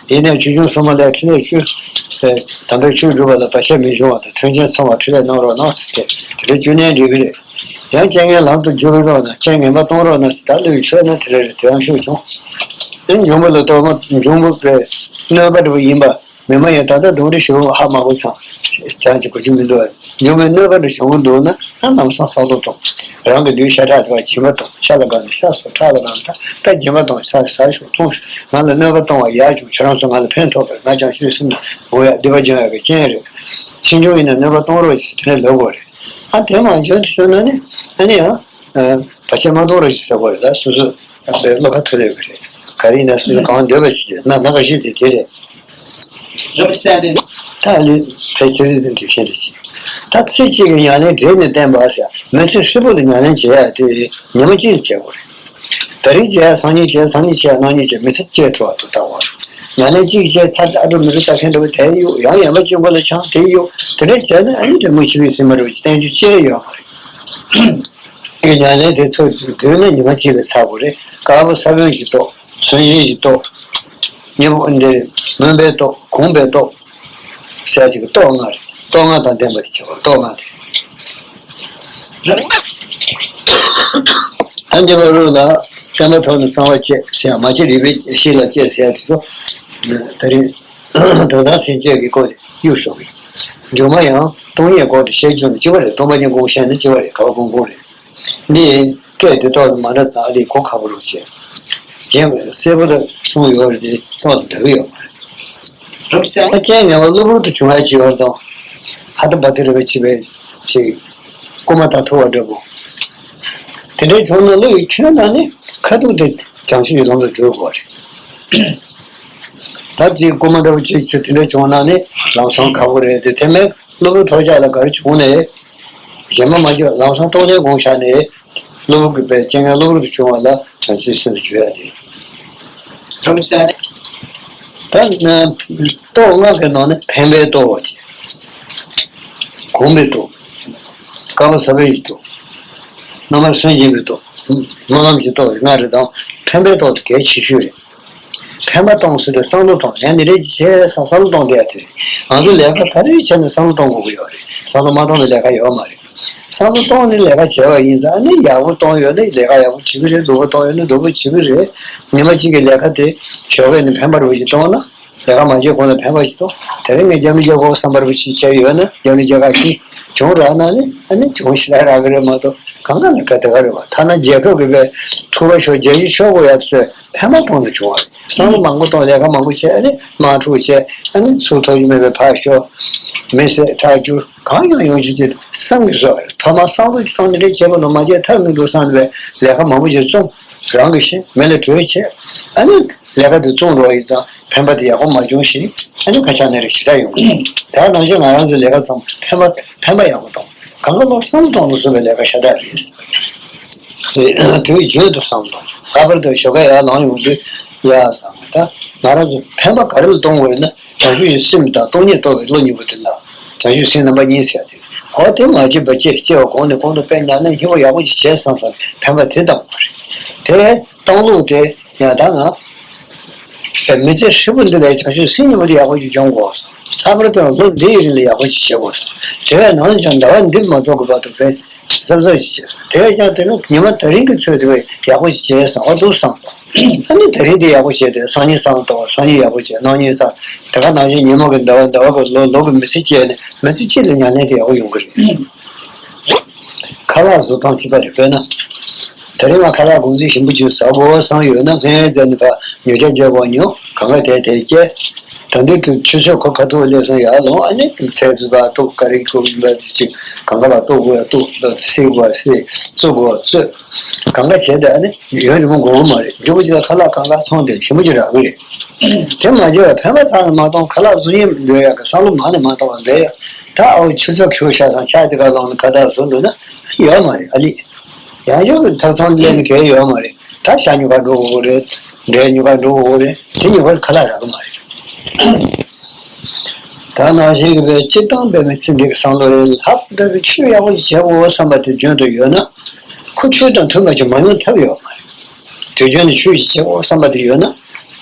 ཡིན་ནའི་ཆོས་སྐྱོང་སྲུང་མ་ལ་ཕྲིན་ལས་བཅོལ། དམ་པའི་ཆོས་སྒྲུབ་པ་ལ་བར་ཆད་མི་འབྱུང་བ་དང་མཐུན་རྐྱེན་ཚང་བ་ཕྲིན་ལས་གནང་རོགས་གནང་ཟེར་ཏེ་དེ་འདྲ་བཅོལ་ནའི་འགྲིག་གི་རེད། ཡང་རྐྱེན་ངན་ལམ་དུ་འཇུག་རོགས་གནང་། རྐྱེན་ངན་པ་གཏོང་རོགས་གནང་ཟེར་ད་བློ་ཡི་ཆོས་ན་དེ་རེ་རེ་དེ་ཡང་ཤུགས་བྱུང་། དེ་འབྱུང་པོ་ལ་གཏོར་མ་འབྱུང་པོ་པའི་གནོད་པ་འདྲ་བོ་ཡིན་པ། མི་མ་ཡིན་ད་ལྟ་གདོན་འདྲེ་ཞེ་པོ་ཧ་མ་གོ་ཙང་། ཅང་ཅིག་གོ་རྒྱུ་མི་འདུག་འབྱུང་བའི་གནོད་པ་འདྲ་བྱུང་གི་འདུག་ན་ད་ལམ་སང་བསམ་བློ་གཏོང་། རང་གི་ལུས་ཤ་ཁྲག་དེ་བ་སྦྱིན་པ་གཏོང་། ཤ་ལ་དགའ་ན་ཤ་ཟོ། ཁྲག་ལ་དགའ་ན་ད་ད་སྦྱིན་པ་གཏོང་། ས་ས་ཞོག་འཐུང་ཞོག་ང་ལ་གནོད་པ་གཏོང་བ་ཡག་བྱུང་། ཁྱོད་རང་ཚོ་ང་ལ་ཕན་ཐོགས་པར་ང་ཅང་ཤོད་སེམས་ན་འོ་ཡ་སྡིག་པ་སྦྱོང་ཡག་གི་རྐྱེན་རེད། ཕྱིས་འབྱུང་ཡིན་ན་གནོད་པ་གཏོང་རོགས་ཞེས་དེ་ནས་ལབ་དགོས་རེད། ཨ་དེ་མ་འཇོན་དུ་བྱུང་ན་ནི་ཨ་ནི་ཡང་བར་ཆད་མ་གཏོང་རོགས་ཞེས་ཟེར་དགོས་རེད། ད་སོ་སོ་བློ་ཁ་ཐུག་ལེ་བ་རེད། ག་རེ་ཡིན་ན་སོ་སོ་གང་འདོད་པ་ཞིག་བྱེད་ན་ན་ག་ཞིག་དེ་དེ་རེད། རབ་གསལ་ཏེ། ད་ལི་ཕལ་ཆེར་རིགས་དེ་འགྲིག་ཤེས་རེད་ཅིང་། ད་ཚེ་གཅིག་གི་ཉམས་ལེན་འབྲས་ནི་བསྟན་པ་ཟེར་མི་ཚེ་ཧྲིལ་པོ་ལ་ཉམས་ལེན་བྱེད་ཡ་དེ་ཉིན་མོ་གཅིག་ལ་བྱེད་དགོས་རེད། ད་རེས་བྱེད་ཡ་སང་ཉིན་བྱེད། སང་ཉིན་བྱེད་ཡ་གནངས་ཉིན་བྱེད། མི་ཚེ་སྐྱེལ་ཐུབ་པ་དུ་བཏང་བ་རེད། ཉམས་ལེན་གཅིག་བྱས་ཚར་ཨ་འགྲོ་མི་འགྲོ་ལྟ་མཁན་འདྲ་བོ་དེ་ཡོད། ཡང་ཡན་པ་གཅིག་མགོ་ལ་འཆང་དེ་ཡོད། དེ་འདྲ་བྱས་ན་ཨ་ནི་དྲང་མོ་ཆུ་བའི་སྲིན་མོ་རུ་བསྟན་རྒྱུ་ཅི་ཡང་ཡོད་མ་རེད། ཉམས་ལེན་དེ་ཚོ་དགོས་ན་ཉི་མ་གཅིག་ལ་ཚར་དགོས་རེད། དཀར་པོ་ས་བོན་གྱི་ཏོག་སུན་འབྱིན་གྱི་ཏོག་སྙིང་པོ་འདིར་མུན་པའི་ཏོག་གོམས་པའི་ཏོག་ཟེར་ཅིག་གི་ཏོག་ལྔ་རེད། ཏོག་ལྔ་དང་ལྡན་པ་དེ་བྱེད་པ་ཏོག་ལྔ་དེ། ཨ་འདི་བ་རུ་ལ་བསྟན་པ་ཐོག་ནས་གསང་བ་བཅད་ཟེར་ཡང་མ་བཅད་རིག་པའི་གཤིས་ལ་བཅད་ཟེར་ཡ་དེ་ཚོ་ད་རེས་དོན་དམ་སེམས་བསྐྱེད་ཀྱི་སྐོར་དེ་གཡུག་ཞོག་གི། སྒྱུ་མ་ཡང་སྟོང་ཉིད་སྐོར་དེ་བཤད་རྒྱུ་ནི་གཅིག་པ་རེད། སྟོང་པ་ཉིད་སྐོར་བཤད་ན་གཅིག་པ་རེད། ག་བ་གོང་གོང་རེད། འདི་སྐད་དེ་ཏོག་ཙམ་མ་འདྲ་ཙང་ཨ་ལས་གོ་ཁག་པོ་རུ་བྱས། གཞན་གསལ་པོ་དང་གསུངས་ཡོད་རེད་དེ་ཏོག་ཙམ་འདྲ་གི་ཡོད་མ་རེད། རབ་གསལ་ན་རྐྱེན་ངན་པ་གློ་བུར་དུ་བྱུང་ཡ་ཅིག་ཡོད་དང་། ཧ་ད་བ་དི་རི་བ་ཅི་བས་ཅིག་རྐུ་མ་ད་ཐུ་བ་འདྲ་པོ། དེ་འདྲའི་བྱུང་ན་བློ་ཡི་ཁྱོན་ན་ནི་ཁ་ཐུག་དེ་བྱང་ཆུབ་ཀྱི་ལམ་དུ་འགྲོ་དགོས་རེད། ད་ཅིག་རྐུ་མ་འདྲ་པོ་ཅིག་ཅིག་དེ་འདྲ་བྱུང་ན་ནི་ལམ་སང་ཁག་པོ་རེད་དེ། དེ་མིན་གློ་བུར་ཐོལ་རྒྱག་ལ་ག་རེ་བྱུང་ནས། གཞན་མ་མ་བརྗོད་ལམ་སང་ཏོག་ཙམ་དགོངས་བཞག་ནས། གློ་བུར་གྱི་པའི་རྐྱེན་ངན་གློ་བུར་དུ་བྱུང་བ་ལ་བྱང་ཆུབ་སེམས་སུ་འཇུག་ཡ་དེ། རབ་གསལ་ནས། ད་ནི་ཏོག་ལྔ་གི་ནང་ནས་ཕན་པའི་ཏོག་ཅིག་གོམས་པའི་ཏོག་དཀར་པོ་ས་བོན་གྱི་ཏོག་རྣམ་པར་སུན་འབྱིན་པའི་ཏོག་སྨོན་ལམ་གྱི་ཏོག་ལྔ་རེད་དང་ཕན་པའི་ཏོག་དེ་གལ་ཆེ་ཤོས་རེད། ཕན་པ་གཏོང་ཟེར་ཏེ་བསམ་བློ་གཏོང་། ཡང་འདི་འདྲའི་བྱས་བསམ་བསམ་བློ་གཏོང་བསྡད་ཡ་དེ་རེད། ང་ཚོ་ལས་ཀ་ག་རེ་བྱས་ནས་བསམ་བློ་གཏོང་དགོས་ཀྱི་ཡོད་རེད། བསམ་བློ་མ་གཏོང་ན་ལས་ཀ་ཡོད་མ་རེད། བསམ་བློ་གཏོང་ནས་ལས་ཀ་བྱས་པ་ཡིན་ཙང་ཨ་ནི་ཡག་པོ་གཏོང་ཡོད་ན་ལས་ཀ་ཡག་པོ་བྱེད་ཀྱི་རེད། སྡུག་པོ་གཏོང་ཡོད་ན་སྡུག་པོ་བྱེད་ཀྱི་རེད། ཉི་མ་གཅིག་གི་ལས་ཀ་དེ་ཞོགས་ཀས་ནས་ཕན་པ་རུ་ཞིག་གཏོང་ན། ལས་ཀ་མ་བྱས་གོང་ལ་ཕན་པ་ཞིག་གཏོང་། དེ་རིང་ངས་རྒྱབ་ལི་རྒྱག་དགོས་བསམ་པ་རུ་ཞིག་བྱས་ཡོད་ན་རྒྱབ་ལི་རྒྱག་ག་ཕྱིན། བྱུང་རག་ན་ནི་ཨ་ནི་བྱུང་ཞིག་ལ་རག་གི་རེད་མ་གཏོགས་གང་ག་ལས་ཀ་དེ་ག་རེད་བ། ཐ་ན་རྒྱལ་ཁབ་ཀྱི་བའི་ཐུབ་པ་ཤོག་རྒྱལ་སྤྱི་ཤོག་གོ་ཡ་ཚོས། ཕན་པ་གཏོང་དུ་བྱུང་བ་རེད། བསམ་བློ་མང་པོ་གཏོང་། ལས་ཀ་མང་པོ་བྱས། ཨ་ནི་དམག་འཁྲུག་བྱས། ཨ་ནི་ཚུར་ཐོབ་རྒྱུ་མེད་པའི་ཕར་ཤོར། མི་བསད་ཁྲག་སྐྱུར་གང་ཡང་ཡོང་རྒྱུ་དེ་བསམ་གྱི་བཟོ་བ་རེད། ཐོག་མར་བསམ་བློ་གཏོང་ནས་རེ་བྱེད་པ་ནོ་མ་བྱས་ཐབས་མི་འདུག་བསམ་པའི་ལས་ཀ་མང་པོ་ཞིག་བཙོང་ རང་གི་ཤེས་མི་ལ་གྲོས་བྱས། ཨ་ནི་ལས་ཀ་དེ་བཙོང་རོགས་ཡིན་ཙང་ཕན་པ་དེ་ཡག་པོ་མ་བྱུང་ཞིག་ཨ་ནི་ཁ་ཆག་ནད་རིགས་ཞེ་དྲག་ཡོང་གི་རེད། དེ་ནང་བཞིན་ང་རང་ཚོའི་ལས་ཀ་ཚང་མ་ཕན་པ་ཕན་པ་ཡག་པོ་གཏོང་། གང་ག་ལོག་བསམ་བློ་གཏོང་དུ་བཟོ་བའི་ལས་ཀ་ཤ་སྟག་རེད། དེ་དུས་རྒྱུན་དུ་བསམ་བློ་གཏོང་། ལྷག་པར་དུ་ཞོགས་ཀས་ཡར་ལངས་ཡོང་དུས་ཡ་བསམ་ད་ང་རང་ཚོ་ཕན་པ་ག་རེ་ལ་གཏོང་དགོས་ན། བྱང་ཆུབ་ཀྱི་སེམས་དང་སྟོང་ཉིད་རྟོགས་པའི་བློ་གཉིས་པོ་དེ་ལ་བྱང་ཆུབ་སེམས་རྣམ་པ་གཉིས་ཟེར་ཏེ། འོ་དེ་མ་བརྗེད་པ་བཅས་སྐྱེ་བ་གོང་ནས་གོང་དུ་འཕེལ། ཉམས་ལེན་ཧྲིལ་པོ་ཡག་པོ་ཅིག་བྱས་སོང་བསམ་པའི་ཕན་པ་དེ་གཏོང་དགོས་རེད། དེ་གཏོང་ལུགས་དེ་ཡང་ད་ང་མི་ཚེ་ཧྲིལ་པོ་འདི་ལ་བྱང་ཆུབ་སེམས་གཉིས་པོ་དེ་ཡག་པོ་ཅིག་སྦྱོང་དགོས། ལྷག་པར་དུ་ལོ་འདི་ཡི་རིང་ལ་ཡག་པོ་ཅིག་བྱེད་དགོས། དེ་བས་ནང་བཞིན་ཟླ་བ་འདི་མ་རྫོགས་ཀྱི་བར་དུ་འཕེལ། གཟབ་གཟབ་ཞིག་བྱས་སོང་། དེ་བས་ཀྱང་དེ་ནི་ཉི་མ་དེ་རིང་གི་ཚོད་དེ་བས་ཡག་པོ་ཞིག་བྱས་སོང་། ཨ་འདུག་བསམ་སོང་། ཨ་ནི་དེ་རིང་དེ་ཡག་པོ་བྱས་ཏེ་སང་ཉིན་སང་ལྟོ་སང་ཉིན་ཡག་པོ་བྱས། གནངས་ཉིན་སང་དེ་ག་ནང་བཞིན་ཉིན་མོ་གི་ཟླ་བ་ཟླ་བ་གི་ལོ་ལོ་གི་མི་ཚེ་སྐྱེལ་ནས་མི་ཚེ་གཅིག་ལ་ཉམས་ལེན་དེ་ཡག་པོ་ཡོང་གི་རེད། ཁ་ལག་བཟོ་སྟངས་གཅིག་པ་རེད། དཔེར་ན། དེ་རིང་ང་ཁ་ལག་གོང་ཚད་ཞིམ་པོ་ཅིག་ཟ་དགོས་བསམ་ཡོད་ན། སྔོན་ཙམ་ནས་ཕར་ཉོ་ཆ་རྒྱག་པར་ཉོ། གང་ག་དེ་དེ་སྐྱེལ། ད་འདི་དུས་ཆུ་ཚོད་ཁ་ཁ་ཐུག་སླེབས་སོང་། ཡར་ལོངས། ཨ་ནི་ཚལ་དུ་ཕར་གཏུབ། ཀ་རི་གཏུབ་པ་དེ་ཅིག་གང་ག་ལ་གཏུབ་དགོས་གཏུབ། བསྲེག་དགོས་བསྲེག། བཙོ་དགོས་བཙོས། གང་ག་བྱས་ཏེ་ཨ་ནི་ཡུན་རིང་པོ་འགོར་གི་མ་རེད། མགྱོགས་པོ་ཅིག་ལ་ཁ་ལག་གང་ག་ཚོང་དེ་ཞིམ་པོ་ཅིག་རག་གི་རེད། དེ་མ་བྱས་པར་ཕན་པ་ཚང་ནས་མ་གཏོང་། ཁ་ལག་བཟོ་སྙིང་འདོད་ཡག་གི་བསམ་བློ་མང་ནས་མ་གཏོང་བར་སྡོད་ཡ། ད་ཨའོ་ཆུ་ཚོད་ཁྱོད་ཤ་ཚང་ཆ་དེ་ག་ལོངས་ནས་ཁ་བཏགས་བཟོ་འདུག་ན་ཡོད་མ་རེད། ཨ་ལི། ཡང་ཡོད་གི་ཐབ་ཚང་ལེན་གལ་ཡོད་མ་རེད། ད་ཤ་ཉོ་ག་འགྲོ་དགོས་རེད། འབྲས་ཉོ་ག་འགྲོ་དགོས་རེད། དེ་ཉོ་གར་ཁ་ལག་རག་གི་མ་རེད། ད་ནང་བཞིན་གྱི་བའི་སྤྱིར་བཏང་བའི་མི་ཚེ་འདི་གི་བསམ་བློ་རེད། ལྷག་པར་དུ་ཆོས་ཡག་པོ་ཞིག་བྱེད་དགོས་བསམ་པ་དེ་རྒྱུན་དུ་ཡོད་ན། ཁོ་ཆོས་དང་མཐུན་པ་ཞིག་མ་ཡོང་ཐབས་ཡོད་མ་རེད། དུས་རྒྱུན་དུ་ཆོས་ཤིག་བྱེད་དགོས་བསམ་པ་དེ་ཡོད་ན།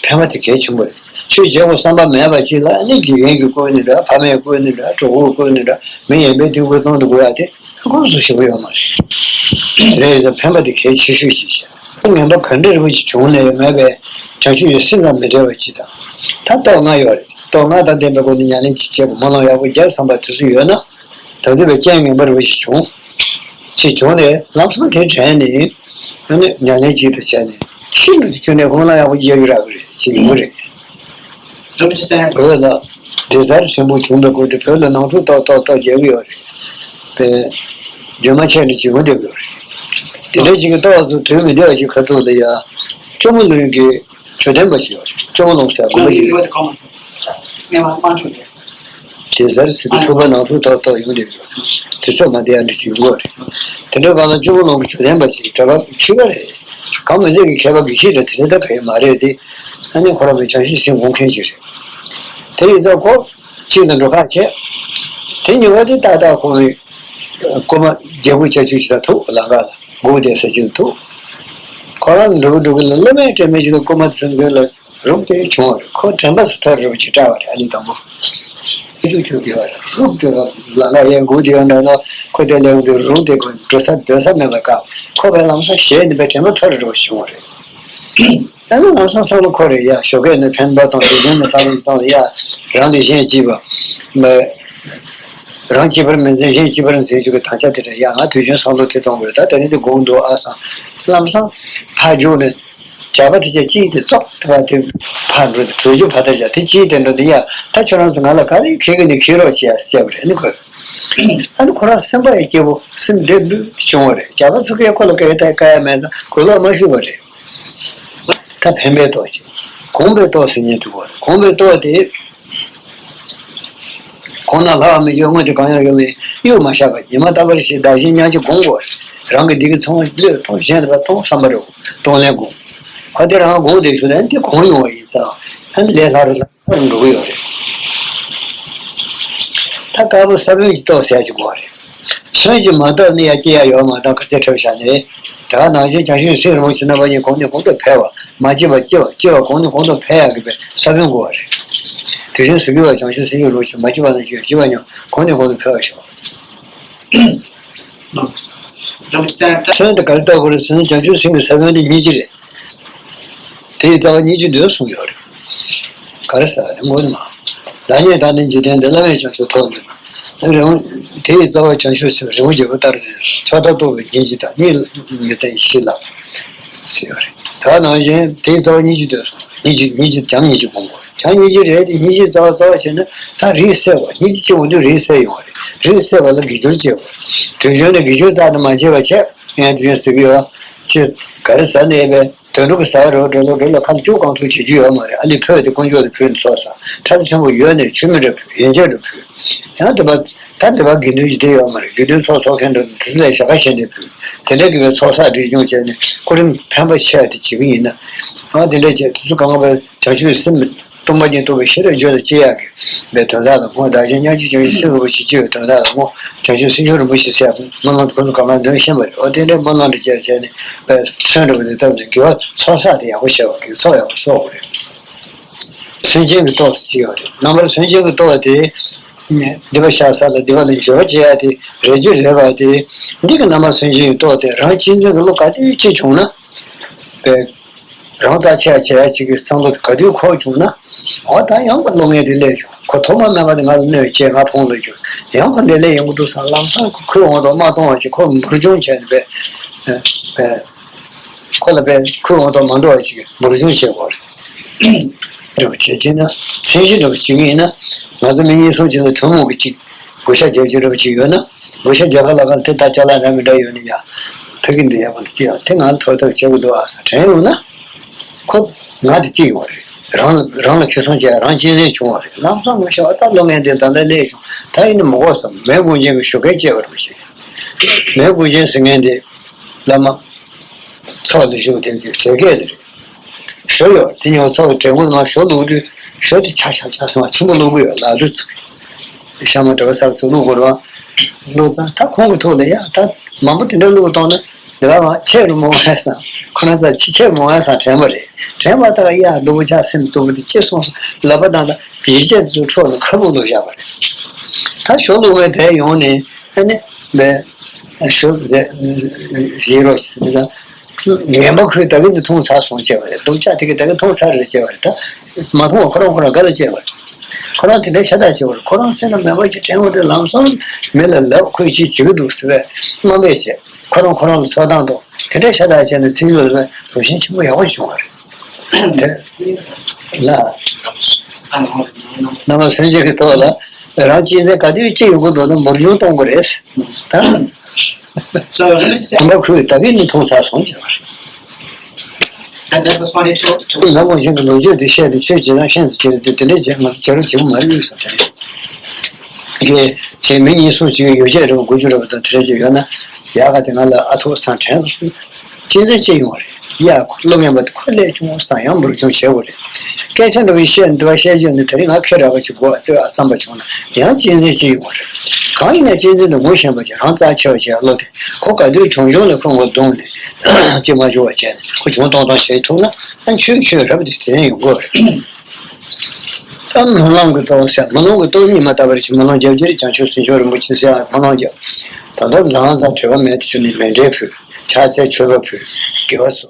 ཕན་པ་དེ་གལ་ཆེན་པོ་རེད། ཆོས་བྱེད་དགོས་བསམ་པ་མེད་པ་ཅིག་ལ་ནི་དགེ་རྒན་གྱིས་བསྐུལ་ནི་འདྲ། ཕ་མས་བསྐུལ་ནི་འདྲ། གྲོགས་པོས་བསྐུལ་ནི་འདྲ། མི་གཞན་པས་དེ་བསྐུལ་གཏོང་དུ་དགོས་ཡ་དེ་ཁོ་སུ་ཞིག་ཡོད་མ་རེད། རེད་ཟེར། ཕན་པ་དེ་གལ་ཆེ་ཤོས་ཤིག་བྱས། ངན་པ་ག་འདྲ་རིགས་ཤིག་བྱུང་ནས་མེད་པའི་བྱང་ཆུབ་ཀྱི་སེམས་དང་མི་འབྲལ་བ་ཅིག་དང་། ད་རྟོགས་ལྔ་ཡོད་རེད། རྟོགས་ལྔ་དང་ལྡན་པའི་སྒོ་ནས་ཉམས་ལེན་ཅིག་བྱེད་དགོས། སྨོན་ལམ་ཡག་པོ་རྒྱག་བསམ་པ་དེ་ཚོ་ཡོད་ན། ད་དུས་པའི་རྐྱེན་ངན་པ་རིགས་ཤིག་བྱུང་། ཅིག་བྱུང་ནས་ལམ་སང་དེ་དྲན་ནས། ཨ་ནི་ཉམས་ལེན་ཅིག་ཏུ་བྱས་ནས་ཤིན་ཏུ་དེ་ཁྱོན་ནས་སྨོན་ལམ་ཡག་པོ་རྒྱག་རྒྱུ་རག་གི་རེད། ཅིག་ཡོང་གི་རེད། བོད་ལ་སྡེ་གཟར་ཆེན་པོ་བྱུང་བའི་སྐོར་དེ་བོད་ལ་ནང་འཁྲུག་ཏོག་ཏོག་ཏོག་རྒྱག་གི་ཡོད་རེད། པས་རྒྱུན་མ་ཆད་ནས་ཅིག་ཡོང་བསྡད་ཀྱི་ཡོད་རེད། དེ་འདྲ་ཅིག་གི་ཏོག་ཙམ་དོན་མི་འདོད་པ་ཅིག་ཁ་ཐུག་ལ་ཡ། སྐྱོར་མོ་ལུང་གི་ཇོ་བསྟན་པ་ཞིག་ཡོད་རེད། སྐྱོར་མོ་ལུང་ཟེར་དགོན་པ་ཞིག་རེད། དེ་གཟར་ཟེར་དུས་འཁྲུག་པ་ནང་འཁྲུག་ཏོག་ཏོག་ཡོང་བསྡད་ཀྱི་ཡོད་རེད། དུས་ཚོད་མ་བདེ་ཡ་འདྲ་ཅིག་ཡོང་གི་ཡོད་རེད། དེ་འདྲའི་སྒང་ལ་སྐྱོར་མོ་ལུང་གི་ཇོ་བསྟན་པ་ཞིག་གྲྭ་པ་ཁྲི་པ་རེད། གང་མི་ཟེར་གི་མཁས་པ་དགེ་བཤེས་རེད། དེ་འདྲ་ད་ག་ཡེ་མ་རེད་དེ། ཨ་ནི་ཁོ་རང་མི་བྱང་ཆུབ་སེམས་སྒོམ་མཁན་ཞིག་རེད། དེ་ཡིན་ཙང་ཁོ་གཅིག་ལ་འགྲོ་ཁག་བྱས། དེ་ཉི་མ་དེ་ཏག་ཏག་ཁོ་རང་སྐུལ་མ་རྒྱལ་པོ་ཅ་ཆུ་ཞིག་ལ་ཐུག་ལམ་ཁ་ལ་སྒུག་བསྡད་ས་ཅིག་ལ་ཐུག་ཁོ་རང་འགྲོ་གི་འགྲོ་གི་ལ་སློབ་མས་དྲན་མེད་ཅིག་ལ་སྐུལ་མ་ཚུན་དགོན་ལ་རུབ་སྟེ་བྱུང་བ་རེད། ཁོ་དྲན་པ་སུ་ཐར་རུབ་ཅིག་བཀྲ་བ་རེད། ཨ་ནི་དང་པོ་ཨེ་ཅུ་ཅུ་གི་བ་རེད། རུབ་སྟེ་ལམ་ཁ་ཡར་སྒུག་བསྡད་ཡོད་འདྲ་ན། ཁོ་དེ་ལས་འོང་དུས་རུབ་སྟེ་ཁོ་འགྲོ་ས་སྡོད་ས་མེད་པ་དཀའ། ཁོ་བས་ལམ་སང་ཞེད་ནས་པའི་དྲན་པ་ཐར་རུབ་བྱུང་བ་རེད། ཨ་ནི་ལམ་སང་བསམ་བློ་འཁོར་རེད་ཡ། ཞོགས་ཀས་ནས་ཕན་པ་དང་དུས་རྒྱུན་ནས་ཐབས་ལམ་སྟངས་ལ་ཡ། རང་ལས་གཞན་གཅེས་པ། མ། རང་གཅེས་པར་མི་འཛིན། གཞན་གཅེས་པར་འཛིན་རྒྱུ་གི་དམ་བཅའ་དེ་འདྲ་ཡ། ང་དུས་རྒྱུན་བསམ་བློ་དེ་གཏོང་དགོས། ད་དེ་རིང་དེ་དགོངས་འདུག་ཨ་བསམ། ལམ་སང་ཕར་རྒྱུགས་ནས་ཇག་པ་དེ་ཅག་གཅིག་དེ་ཙོག་དེ་བ་དེ་ཕར་འགྲོ། དེ་བྲོས་རྒྱུ་ཕར་དེ་ཅག་དེ་གཅིག་དེ་འགྲོ་དེ་ཡ། ད་ཁྱོད་རང་ཚོ་ང་ལ་ག་རེ་ཁེལ་གི་ནས་ཁེལ་རོགས་བྱེད་ཡ་ཟེར་བ་རེད། ཨ་ནི་ཁོས། ཨ་ནི་ཁོ་རང་སེམས་པ་ཡི་སྐྱིད་པོ་སེམས་བདེ་ལུས་བྱུང་བ་རེད། ཇག་པ་ཚོ་གིས་ཁོ་ལ་སྐད་ཐག་བཀག་ཡ་མེད་ཙང་གུས་ལོག་མ་ཞུས་པ་རེད། ད་ཕན་པའི་ཏོག་ཅིག་གོང་བའི་ཏོག་ཟེར་མཁན་དེ་གོ་རེད། གོང་བའི་ཏོག་དེ། གོང་ན་ལྷ་བ་མི་བསྐྱོད་དངོས་དེ་གང་ཡང་ཡོད་མེད་གཡུག་མ་བཞག་པ། ཉི་མ་རྟག་པར་ཞིག་བདག་གཞན་མཉམ་གཅིག་སྒོམ་དགོས་རེད། རང་གི་བདེ་སྐྱིད་ཚང་མ་བློས་གཏོང་། གཞན་ལ་ཕར་གཏོང་བསམ་པ་རེད། གཏོང་ལེན་སྒོམ། ཁོ་དེ་རང་སྒོམ་བསྡད་ཞུ་ན་དེ་གོང་ཡོང་བ་ཡིན་ཙང་། ཨ་ནི་ལས་སླ་རུ་སླ་རུ་འགྲོ་གི་ཡོད་རེད། ད་དཀར་པོ་ས་བོན་གྱི་ཏོག་ཟེར་ཡ་ཅིག་དགོས་རེད། སོན་གྱིས་མ་བཏབ་ནི་ཡ་སྐྱེ་ཡ་ཡོད་མ་རེད། ཁ་ཚ་ཁྲབ་བཞག་ནས། དེ་ག་ནང་བཞིན་བྱང་ཆུབ་སེམས་རིན་པོ་ཆེ་རྣམ་པ་གཉིས་གོང་ནས་གོང་དུ་འཕེལ་བ། མ་སྐྱེས་པ་སྐྱེ་བ། སྐྱེ་བ་གོང་ནས་གོང་དུ་འཕེལ་ཡག་གི་ས་བོན་དགོས་པ་རེད། དེ་བཞིན་གཟུགས་སྐྱེ་བ་བྱང་ཆུབ་སེམས་ཀྱི་རིན་པོ་ཆེ། མ་སྐྱེས་པ་ནས་སྐྱེ་བ། སྐྱེས་པ་ཉིད་གོང་ནས་གོང་དུ་འཕེལ་བར་ཤོག་སོན་དེ་ག་རེ་བཏབ་དགོས་རེད་ཟེར་ན། བྱང་ཆུབ་སེམས་ཀྱི་ས་བོན་དེ་སྙིང་རྗེ་རེད། དེ་ཡི་རྩ་བ་སྙིང་རྗེ་འདོད་གསུངས་ཡོད་རེད། ག་རེ་ཟེར་བ་རེད། དངོས་གནས་མ། བདག་ཉིད་དང་ནི་འཇིག་རྟེན་འདི། བླ་མེད་བྱང་ཆུབ་ཐོབ་འདོད་ན། རང་། དེ་ཡི་རྩ་བ་བྱང་ཆུབ་སེམས། རི་མོ་བརྗིད་པོ་ལྟར་ནི། ཕྱོགས་མཐར་རྟོགས་པའི་སྙིང་རྗེ་དང་། གཉིད་མི་བརྟན་ཡེ་ཤེས་ལ། ཟེར་ཡོད་རེད། ད་ནང་བཞིན་དེའི་རྩ་བ་སྙིང་རྗེ་འདོད་གསུངས། སྙིང་རྗེ། སྙིང་རྗེ་བྱམས་སྙིང་རྗེ་སྒོམ་དགོས། བྱམས་སྙིང་རྗེ་རེད་དེ། སྙིང་རྗེ་རྩ་བ་རྩ་བ་བྱས་ན་ད་རིགས་སད་པ། སྙིང་རྗེ་སྐྱེ་འོང་དུས་རིགས་སད་ཡོང་བ་རེད། རིགས་སད་པ་ལ་དགེ་སྦྱོར་བྱེད་དགོས། དུས་རྒྱུན་ནས་དགེ་སྦྱོར་རྩ་ནས་མ་བྱས་པ་བྱས། ངས་དུས་རྒྱུན་ཟེར་གྱི་ཡོད། ཅེས་ག་རེ་ཟ་ནས་པས། དུད་འགྲོ་གི་ཟ་རོ་འགྲོ་ལོ་འགྲོ་ལོ་ཁ་ལ་བཅུག་གང་ཐུབ་བྱེད་རྒྱུ་ཡོད་མ་རེད། ཨ་ལི་ཕོད་དེ་དཀོན་མཆོག་ལ་ཕུལ་ནས་ཚོགས་བསགས། ཁྲ་ལ་ཆེན་པོ་ཡོད་ནས་མཆོད་མེ་འདྲ་ཕུལ། ཡོན་ཆབ་འདྲ་ཕུལ། ཡང་དེ་པ་ད་དེ་པ་དགེ་འདུན་ཞིག་བསྡད་ཡོད་མ་རེད། དགེ་འདུན་ཚོགས་གསོག་མཁན་འདྲ་དེ་ཚོ་ལ་ཞལ་ཁ་བཞེས་ནས་ཕུལ། དེ་འདྲ་གི་པའི་ཚོགས་བསགས་སྒྲིབ་སྦྱོང་བྱས་ནས་ཁོ་རང་ཕན་པ་ཆེ་བ་དེ་བྱེད་ཀྱི་ཡིན་ན། ཨ་དེ་འདྲ་བྱས་དེ་ཚོ་གང་ག་པའི་བྱང་ཆུབ་སེམས་སྟོང་པ་ཉིད་རྟོགས་པའི་ཤེས་རབ་བརྗོད་དུ་སྐྱེ་ཡག་གི་པའི་དོན་དག་ལ་སྔོན་བདག་གཞན་མཉམ་བརྗེ་བྱང་ཆུབ་སེམས་རིན་པོ་ཆེ་སྐྱེ་བའི་དོན་དག་ལ་སྔོན་བྱང་ཆུབ་སེམས་མཆོག་རིན་པོ་ཆེ་ཟེར་ཡག་སྨོན་ལམ་དེ་ཚོ་གང་ག་འདོན་ཤེས་པ་རེད། འོ་དེ་འདྲའི་སྨོན་ལམ་འདྲ་བརྒྱབ་བྱས་ནས་པའི་མཚོན་འདྲ་པོ་དེ་བཏབ་ནས་དགེ་བ་ཚོགས་བསགས་དེ་ཡག་པོ་བྱས་པ་གི་ཚོགས་ཡག་པོ་གསོག་དགོས་རེད། སེམས་ཅན་གྱི་སྟོབས་སུ་སྐྱེ་བ་རེད། རྣམ་པར་སེམས་ཅན་གྱི་སྟོབས་དེ། སྡིག་པ་བཤགས་ས་ལ་སྡིག་པ་ལ་འགྱུར་བ་བྱེད་ཡ་དེ་རེ་ཅིག་རེད་པ་དེ། འདི་གི་རྣམ་པ་སེམས་ཅན་གྱི་སྟོབས་དེ་རང་གཅེས་འཛིན་གྱི་བློ་ག་དུས་སྐྱེས་བྱུང་ན། པས། རང་རྩ་ཆེ་བ་བྱེད་ཡ་ཅིག་གི་བསམ་བློ་ག་དུས་འཁོར་བྱུང་ན། འོ་ད་ཡང་གི་བློ་ངན་དེ་སླེབས་བྱུང་། ཁོ་ཐོག་མ་མེད་པ་དེ་ང་ལ་གནོད་བྱས་ང་ཕོངས་ལ་གྱུར། ཡང་ཁོ་འདི་ལས་ཡོང་གི་འདུག་བསམ་ལམ་སང་ཁོ་ཁོའི་འོང་དང་མ་གཏོང་བ་ཅིག་ཁོ་འབུར་འཇོམས་བྱས་ནས་པས། པས། ཁོ་ལ་པས་ཁོའི་འོང་དང་མ་འགྲོ་བ་ཅིག་འབུར་འཇོམས་བྱེད་དགོས་རེད། འདྲ་བོ་བྱེད་ཀྱི་ན་མཚན་གཞི་འདྲ་བོ་བྱེད་ཀྱི་ཡིན་ན། ང་ཚོ་མི་ཉེས་སྲུང་བྱེད་ན་ཐུན་མོང་གི་ཅིག་གུས་ཞབས་རྒྱག་རྒྱུ་འདྲ་བོ་ཅིག་ཡོད་ན། གུས་ཞབས་རྒྱག་ག་ལ་ག་ལ་དེ་ལྟར་ཅ་ལག་འདྲ་མི་འདྲ་ཡོད་ན་ཡ། ཕ་གི་འདི་ཡག་པོ་འདུག་ཅི་ཡང་དེ་ང་ལ་ཐོབ་ཐབས་བྱེད་དགོས་འདུག་ཨ་ས་དྲན་ཡོང་ན། ཁོ་ང་དེ་སྐྱིད་ཡོང་བ་རེད། རང་ལ་རང་ལ་ཁེ་བཟང་བྱས་རང་གཅེས་འཛིན་བྱུང་བ་རེད། ལམ་སང་ངོ་ཤེས་པ་ད་བློ་ངན་དེ་ད་ལྟ་སླེབས་བྱུང་ད་ཡིན་ན་མི་དགོས་སམ་མེ་དགུན་ཆེན་གྱི་ཞོགས་ཀས་སྐྱེས་པ་རེད་ཞེས། མེ་དགུན་ཆེན་ཟེར་མཁན་དེ་བླ་མ་ཚོགས་ལ་བཞུགས་དེ་གི་བྲེ་སྐད་དེ་རེད། ཞོ་ཡོད་དེ་ཉོ་ཚོགས་ཀྱི་བྲེ་སྒོ་ནང་ཞོ་བླུགས་དུས་ཞོ་དེ་ཆ་ཆ་ཆ་སོང་བ་ཆེན་པོ་བླུགས་གི་ཡོད་ལ་དུས་ཚོད། ཤ་མ་འདྲ་བ་ཟ་ཚོ་བླུགས་དགོས་རེད་བ། བླུགས་ཙང་ད་ཁོང་གི་ཐུགས་ལ་ཡ་ད་མང་པོ་དེ་འདྲ་བླུགས་བཏང་ན། དེ་ལ་མ་ཁྱེད་རུ་མོ་ཧ་སང་ཁོ་རང་ཚ་ཆི་ཁྱེད་མོ་ཧ་སང་དྲན་པ་རེད། དྲན་པ་ད་ག་ཡ་སྡུག་པོ་ཆགས་སེམས་སྡུག་པོ་དེ་ཅི་སོང་སོང་ལབ་པ་དང་ད་ཡིད་ཆད་ཚུར་འཕྲོག་ནས་ཁ་བུབ་ལོག་བཞག་པ་རེད། ད་ཞོ་བླུགས་པའི་དེ་ཡོང་ནས་ཨ་ནི་མེ་ཞོ་བཞེས་རོགས་ཟེར་ད་ངན་པ་ཁོས་ད་གིན་དུ་འཐུང་ཚར་སོང་བྱས་པ་རེད། སྡུག་ཅག་དེ་གིས་ད་གིན་འཐུང་ཚར་རེད་བྱས་པ་རེད། ད་མ་འཐུང་བ་ཁོ་རང་ཁོ་རང་དགའ་ལ་བྱས་པ་རེད། ཁོ་རང་དེ་འདྲའི་ཤ་སྟག་བྱས་པ་རེད། ཁོ་རང་སེམས་ལ་མེད་པ་ཞིག་དྲན་འོང་དུས་ལམ་སང་མི་ལ་ལབ་ཁོས་ཅི་བྱེད་ཀྱི་འདུག་ཟེར་བས་དམའ་འབེབས་བྱས། ཁོ་རང་ཁོ་རང་ལ་ཚོགས་བཏང་འདུག་དེ་འདྲའི་ཤ་སྟག་བྱས་ནས་ཚིག་ཡོད་ལ་རུ་ཤན་ཆེན་པོ་ཡག་པོ་བྱུང་བ་རེད། དེ་ལ། རྣམ་པ་སེམས་ཅན་གྱི་ཐོག་ལ་རང་གཅེས་འཛིན་ག་དུས་སྐྱེ་ཡོང་གི་འདུག་ན་འབུར་འཇོམས་གཏོང་དགོས་རེད། ད། དམ་པ་ཁོས་ད་གིན་ནི་མཐོང་ཚར་སོང་ཟེར་བ་རེད། ཁོས་ནམ་གུང་གཞན་གྱི་ལོ་རྒྱུས་དེ་བཤད་དེ་ཆོས་བྱེད་ན་ཤེས་སུ་བྱེད་དེ་དེ་འདྲའི་རྗེས་མ་བྱ་རུ་བྱེད་མ་ཡོད་ཟེར་དེ་རེད། དེ་མི་ཉེས་སྲུང་བྱེད་ཀྱི་ཡོ་བྱད་རེ་བ་དགོས་རྒྱུ་རེ་བ་དང་དེ་འདྲ་ཅིག་ཡོད་ན་ཡག་ག་དེ་ང་ལ་ཨ་ཐུག་སང་དྲན་སོང་། གཅེས་འཛིན་ཅི་ཡོང་བ་རེད། ཡ་ཁོ་བློ་ངན་པ་དེ་ཁོ་ལས་ཆུང་ངུ་སང་ཡང་འབུར་སྐྱོང་བྱེད་དགོས་རེད། སྐད་ཆ་འདྲ་བོ་བཤད་འདྲ་བ་བཤད་རྒྱུ་ནི་དེ་རིང་ང་ཁྱེད་ར་བ་ཅིག་དགོས་ལྟོས་ཨ་བསམ་པ་བྱུང་ན་ཡང་གཅེས་འཛིན་ཅི་ཡོང་བ་རེད། གང་ཡིན་ན་གཅེས་འཛིན་དུ་ངོ་ཤེས་པ་ཅིག་རང་རྩ་ཆེ་བ་ཅིག་བློ་དེ་ཁོ་ག་དུས་བྱུང་བྱུང་ལ་ཁོ་ངོ་གདོང་ནས་ཅི་མ་བྱུང་བ་བྱས་ནས་ཁོ་བྱུང་གཏོང་གཏོང་བྱེད་ཐུབ་ན་ཨ་ཆོས་ཆོས་རབ་དེ་དེ་ཡང་ཡོང་དགོས་རེད། ད་སྨོན་ལམ་གྱི་སྟོབས་ཟེར་སྨོན་ལམ་གྱི་སྟོབས་ཉི་མ་ལྟ་བར་ཞིག་སྨོན་ལམ་རྒྱབ་རྒྱུ་རེད། བྱང་ཆུབ་སེམས་མཆོག་རིན་པོ་ཆེ་ཟེར་བ་སྨོན་ལམ་རྒྱབ། ད་ལྟ་ལམ་སང་གྲོད་པ་མེད་དུ་བྱུང་ནས་མཎྜལ་ཕུལ། ཕྱག་འཚལ་མཆོད་པ་ཕུལ། དགེ་བ་སོགས།